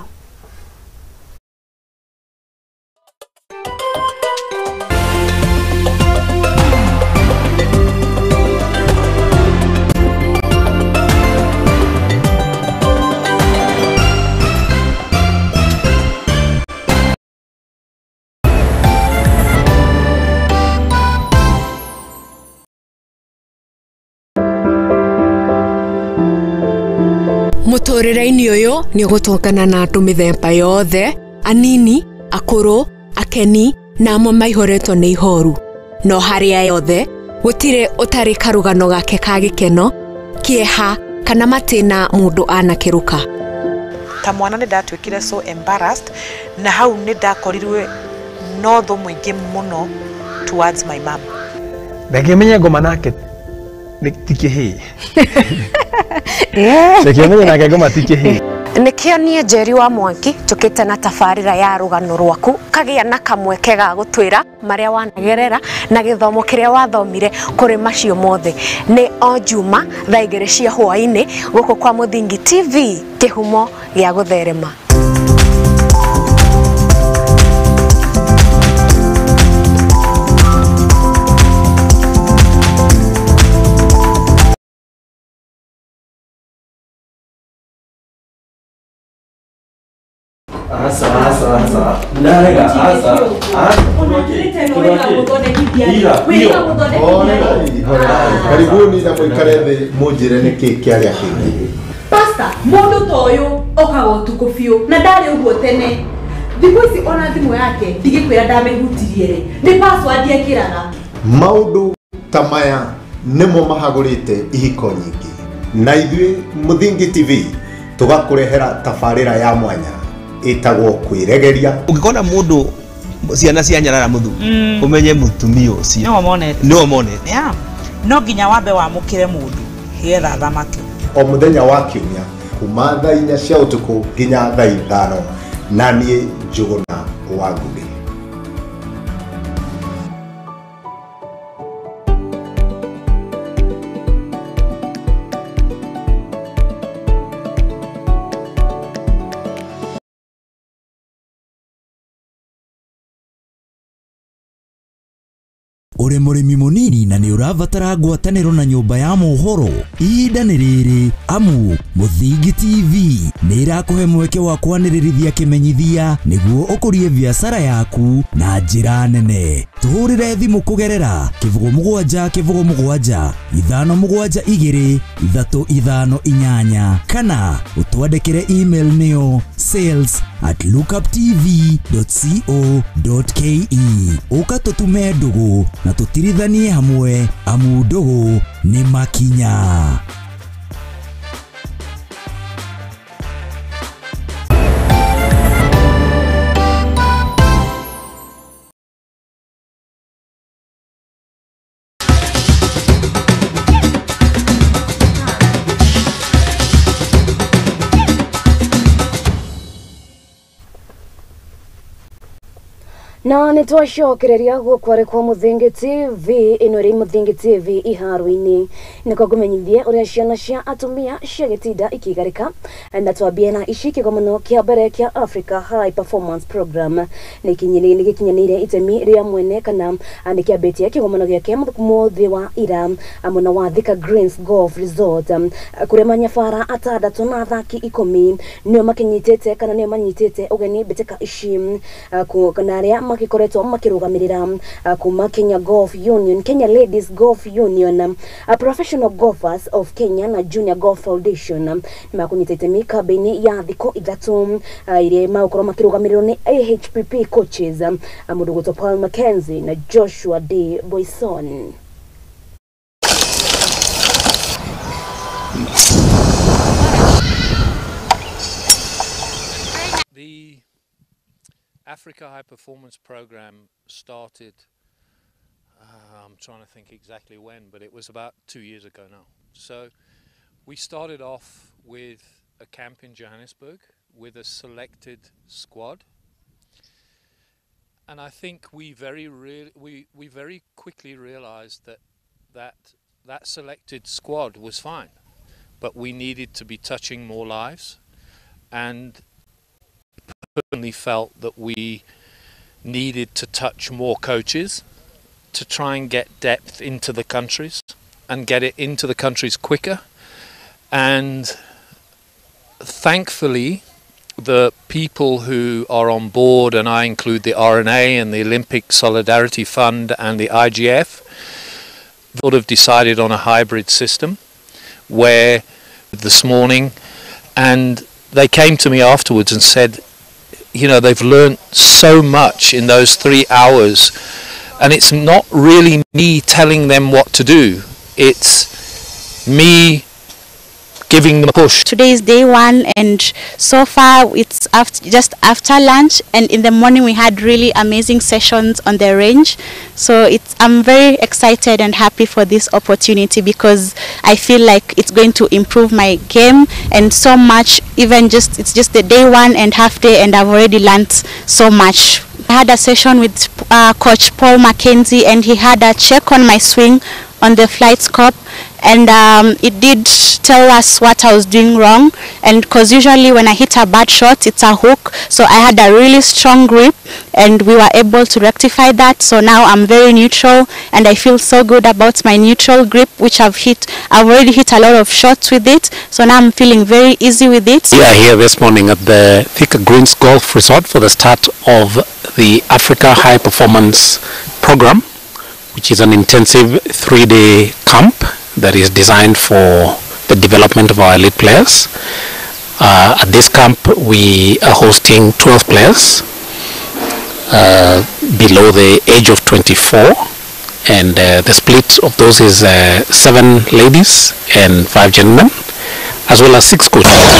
Mũtũrĩre-inĩ ũyũ nĩ ũgũtũngana na andũ mĩthemba yothe, anini, akũrũ, akeni na amwe maihũrĩtwo nĩ ihoru. No harĩa yothe, gũtirĩ ũtarĩ karũgano gake ka gĩkeno, kĩeha kana matĩna mũndũ anakĩrũka. Ta mwana nĩ ndatuĩkire so embarrassed na hau nĩ ndakorirwe no thũ mũingĩ mũno towards my mom. Ndangĩmenya ngoma nake ti kĩhĩĩ. Ndangĩmenya nake ngoma ti kĩhĩĩ. Nĩkĩo niĩ Njeri wa Mwangi njũkĩte na tabarĩra ya rũgano rwaku kagĩa na kamweke ga gũtwĩra marĩa wanagerera na gĩthomo kĩrĩa wathomire kũrĩ macio mothe. Nĩ o Juma thaa 2 cia hwaĩ-inĩ gũkũ kwa Mũthingi TV, kĩhumo gĩa gũtherema. Karibuni na mũikare thĩ mũnjĩre nĩkĩ kĩarĩa kĩngĩ. Pastor, mũndũ ta ũyũ okaga ũtukũ biũ na ndarĩ ũguo tene. Thikũ ici ona thimũ yake ndigĩkwĩra ndamĩhutirie rĩ, nĩ password ekĩraga. Maũndũ ta maya nĩmo mahagũrĩte ihiko nyingĩ, na ithuĩ Mũthingi TV tũgakũrehera tabarĩra ya mwanya ĩtagwo kwĩregeria. Ũngĩkona mũndũ ciana cia nyarara mũthu ũmenye mũtumia ũcio nĩwe monete. Yeah. No nginya wambe wamũkĩre mũndũ getha thamake. O mũthenya wa kiumia kuma thaa 4 cia ũtukũ nginya thaa 5, na niĩ Njũgũna wa Ngũgĩ. Ũrĩ mũrĩmi mũnini na nĩ ũrabatara ngwatanĩro na nyũmba ya mohoro, ihinda nĩ rĩrĩ amu Mũthingi TV nĩ ĩrakũhe mweke wa kwanĩrĩrithia kĩmenyithia nĩguo ũkũrie biacara yaku na njĩra nene. Tũhũrĩre thimũ kũgerera 07 07 572 358 kana ũtwandĩkĩre email nĩyo sales@lookuptv.co.ke. Ũka tũtume ndũgũ na tũtirithanie hamwe amu ndũgũ nĩ makinya. Na nĩ twacokereria gũkũ kwa Mũthingi TV ĩno ĩrĩ Mũthingi TV iharo-inĩ nĩkuo ngũmenyithie ũrĩa ciana cia atumia cia gĩtinda ikĩigarĩka, na twambie na ici kĩgomano kĩa mbere kĩa Africa High Performance Program nĩ gĩkinyanĩire itemi rĩa mwene kana nĩ kĩambĩtie kĩgomano gĩake mũthĩ wa ira mwena wa Thika Greens Golf Resort kũrĩa manyabara 6 na athaki 10 nĩo makinyitĩte kana nĩo manyitĩte ũgeni mbĩtĩka ici kana arĩa magĩkoretwo makĩrũgamĩrĩra kuma Kenya Golf Union, Kenya Ladies Golf Union, Professional Golfers of Kenya na Junior Golf Foundation nĩmakũnyita itemi kambĩ-inĩ ya thikũ ithatũ iria magũkorwo makĩrũgamĩrĩrwo nĩ AHPP coaches mũndũ gwĩtwo Paul Mackenzie na Joshua D Boyson. The Africa High Performance Program started, I'm trying to think exactly when, but it was about 2 years ago now. So we started off with a camp in Johannesburg with a selected squad. And I think we very quickly realized that selected squad was fine, but we needed to be touching more lives, and personally felt that we needed to touch more coaches to try and get depth into the countries and get it into the countries quicker. And thankfully, the people who are on board, and I include the RNA and the Olympic Solidarity Fund and the IGF, sort of decided on a hybrid system where this morning, and they came to me afterwards and said, you know, they've learned so much in those 3 hours, and it's not really me telling them what to do, it's me giving them a push. Today is day one, and so far it's just after lunch, and in the morning we had really amazing sessions on the range. So I'm very excited and happy for this opportunity, because I feel like it's going to improve my game and so much. Even just it's just the day one and half day, and I've already learned so much. I had a session with Coach Paul Mackenzie, and he had a check on my swing on the flight scope, and it did tell us what I was doing wrong. And because usually when I hit a bad shot, it's a hook, so I had a really strong grip, and we were able to rectify that. So now I'm very neutral, and I feel so good about my neutral grip, which I've already hit a lot of shots with it, so now I'm feeling very easy with it. We are here this morning at the Thika Greens Golf Resort for the start of the Africa High Performance Program, which is an intensive 3-day camp that is designed for the development of our elite players. At this camp, we are hosting 12 players below the age of 24, and the split of those is 7 ladies and 5 gentlemen, as well as 6 coaches.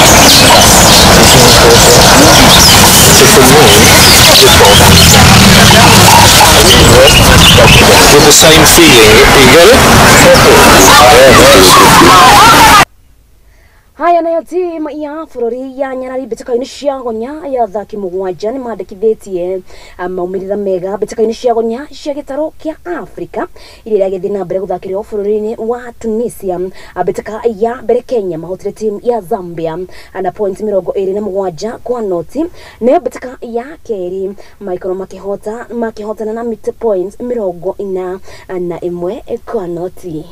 With the same feeling, you get it? Haya nayo timu ya bũrũri ya Nyarari mbĩtĩka-inĩ cia gonya ya athaki mũgwanja nĩ mandĩkithĩtie maumĩrĩra mega mbĩtĩka-inĩ cia gonya cia gĩtarũ kĩa Afrika iria iragĩthiĩ na mbere gũthakĩrwo bũrũri-inĩ wa Tunisia. Mbĩtĩka ya mbere Kenya mahotire timu ya Zambia na point 27 kwa noti, nayo mbĩtĩka ya kerĩ maikorwo makĩhotana na point 41 kwa noti.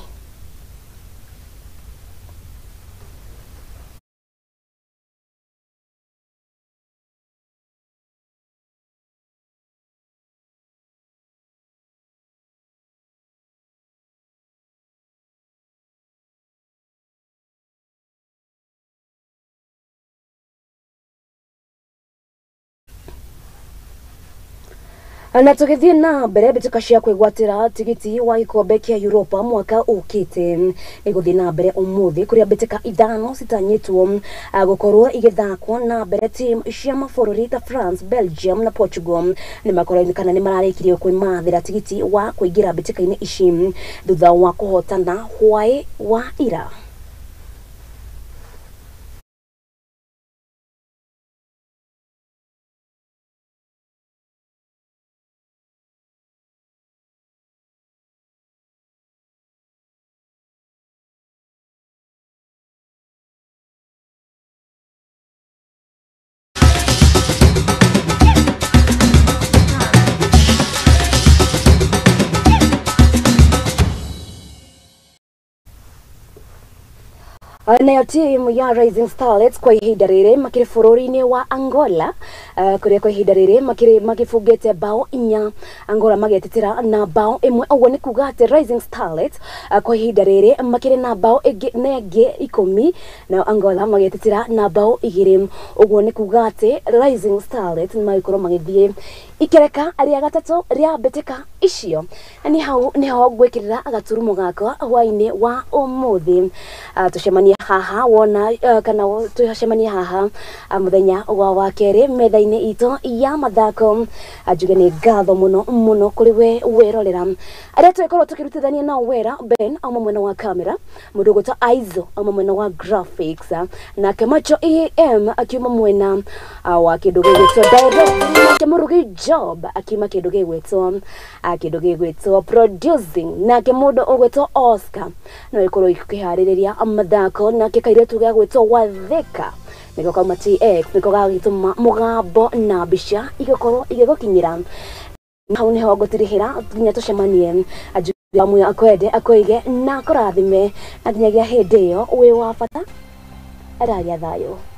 Na tũgĩthiĩ na mbere mbĩtĩka cia kwĩgwatĩra tigiti wa gĩkombe kĩa Europa mwaka ũkĩte ĩgũthiĩ na mbere ũmũthĩ kũrĩa mbĩtĩka 5 citanyĩtwo gũkorwo igĩthakwo na mbere. Timu cia mabũrũri ta France, Belgium na Portugal nĩ kana nĩ mararĩkirie kwĩmathĩra tigiti wa kũingĩra mbĩtĩka-inĩ ici thutha wa kũhotana hwaĩ wa ira. Nayo timu ya Rising Starlets kwa ihinda rĩrĩ makĩrĩ bũrũri-inĩ wa Angola, kũrĩa kwa ihinda rĩrĩ makĩrĩ magĩbungĩte bao 4, Angola magetetera na bao 1. Ũguo nĩ kuga atĩ Rising Starlets kwa ihinda rĩrĩ makĩrĩ na bao ĩngĩ na ĩngĩ 10, nayo Angola magetetera na bao 2. Ũguo nĩ kuga atĩ Rising Starlets nĩ magĩkorwo magĩthiĩ ikereka rĩa gatatũ rĩa mbĩtĩka icio. Nĩ hau nĩho ngwĩkĩrĩra gaturumo gakwa hwaĩ-inĩ wa ũmũthĩ. Tũcemanie haha wona, kana tũcemanie haha mũthenya wa wakerĩ metha-inĩ itũ ya mathako. Njuge nĩ ngatho mũno mũno kũrĩ we werorera arĩa tũgĩkorwo tũkĩrutithania nao wĩra. Ben auma mwena wa kamera, mũndũ ũgwĩtwo Aizo auma mwena wa graphics, nake Macho EM akiuma mwena wa kĩndũ gĩgwĩtwo direct, nake Mũrugi Job akiuma kĩndũ gĩgwĩtwo producing, nake mũndũ ũgwĩtwo Oscar no ĩkorwo ĩkĩharĩrĩria mathako, nake kairĩtu gĩa gwĩtwo Wathika nĩko kauma TX nĩko gagĩtũma mũgambo na mbica igĩkorwo igĩgũkinyĩra. Hau nĩho ngũtirihĩra nginya tũcemanie. Ajuga akwende akwĩige na akũrathime, na nginyagia hĩndĩ ĩyo wĩ wa bata, araria thayũ.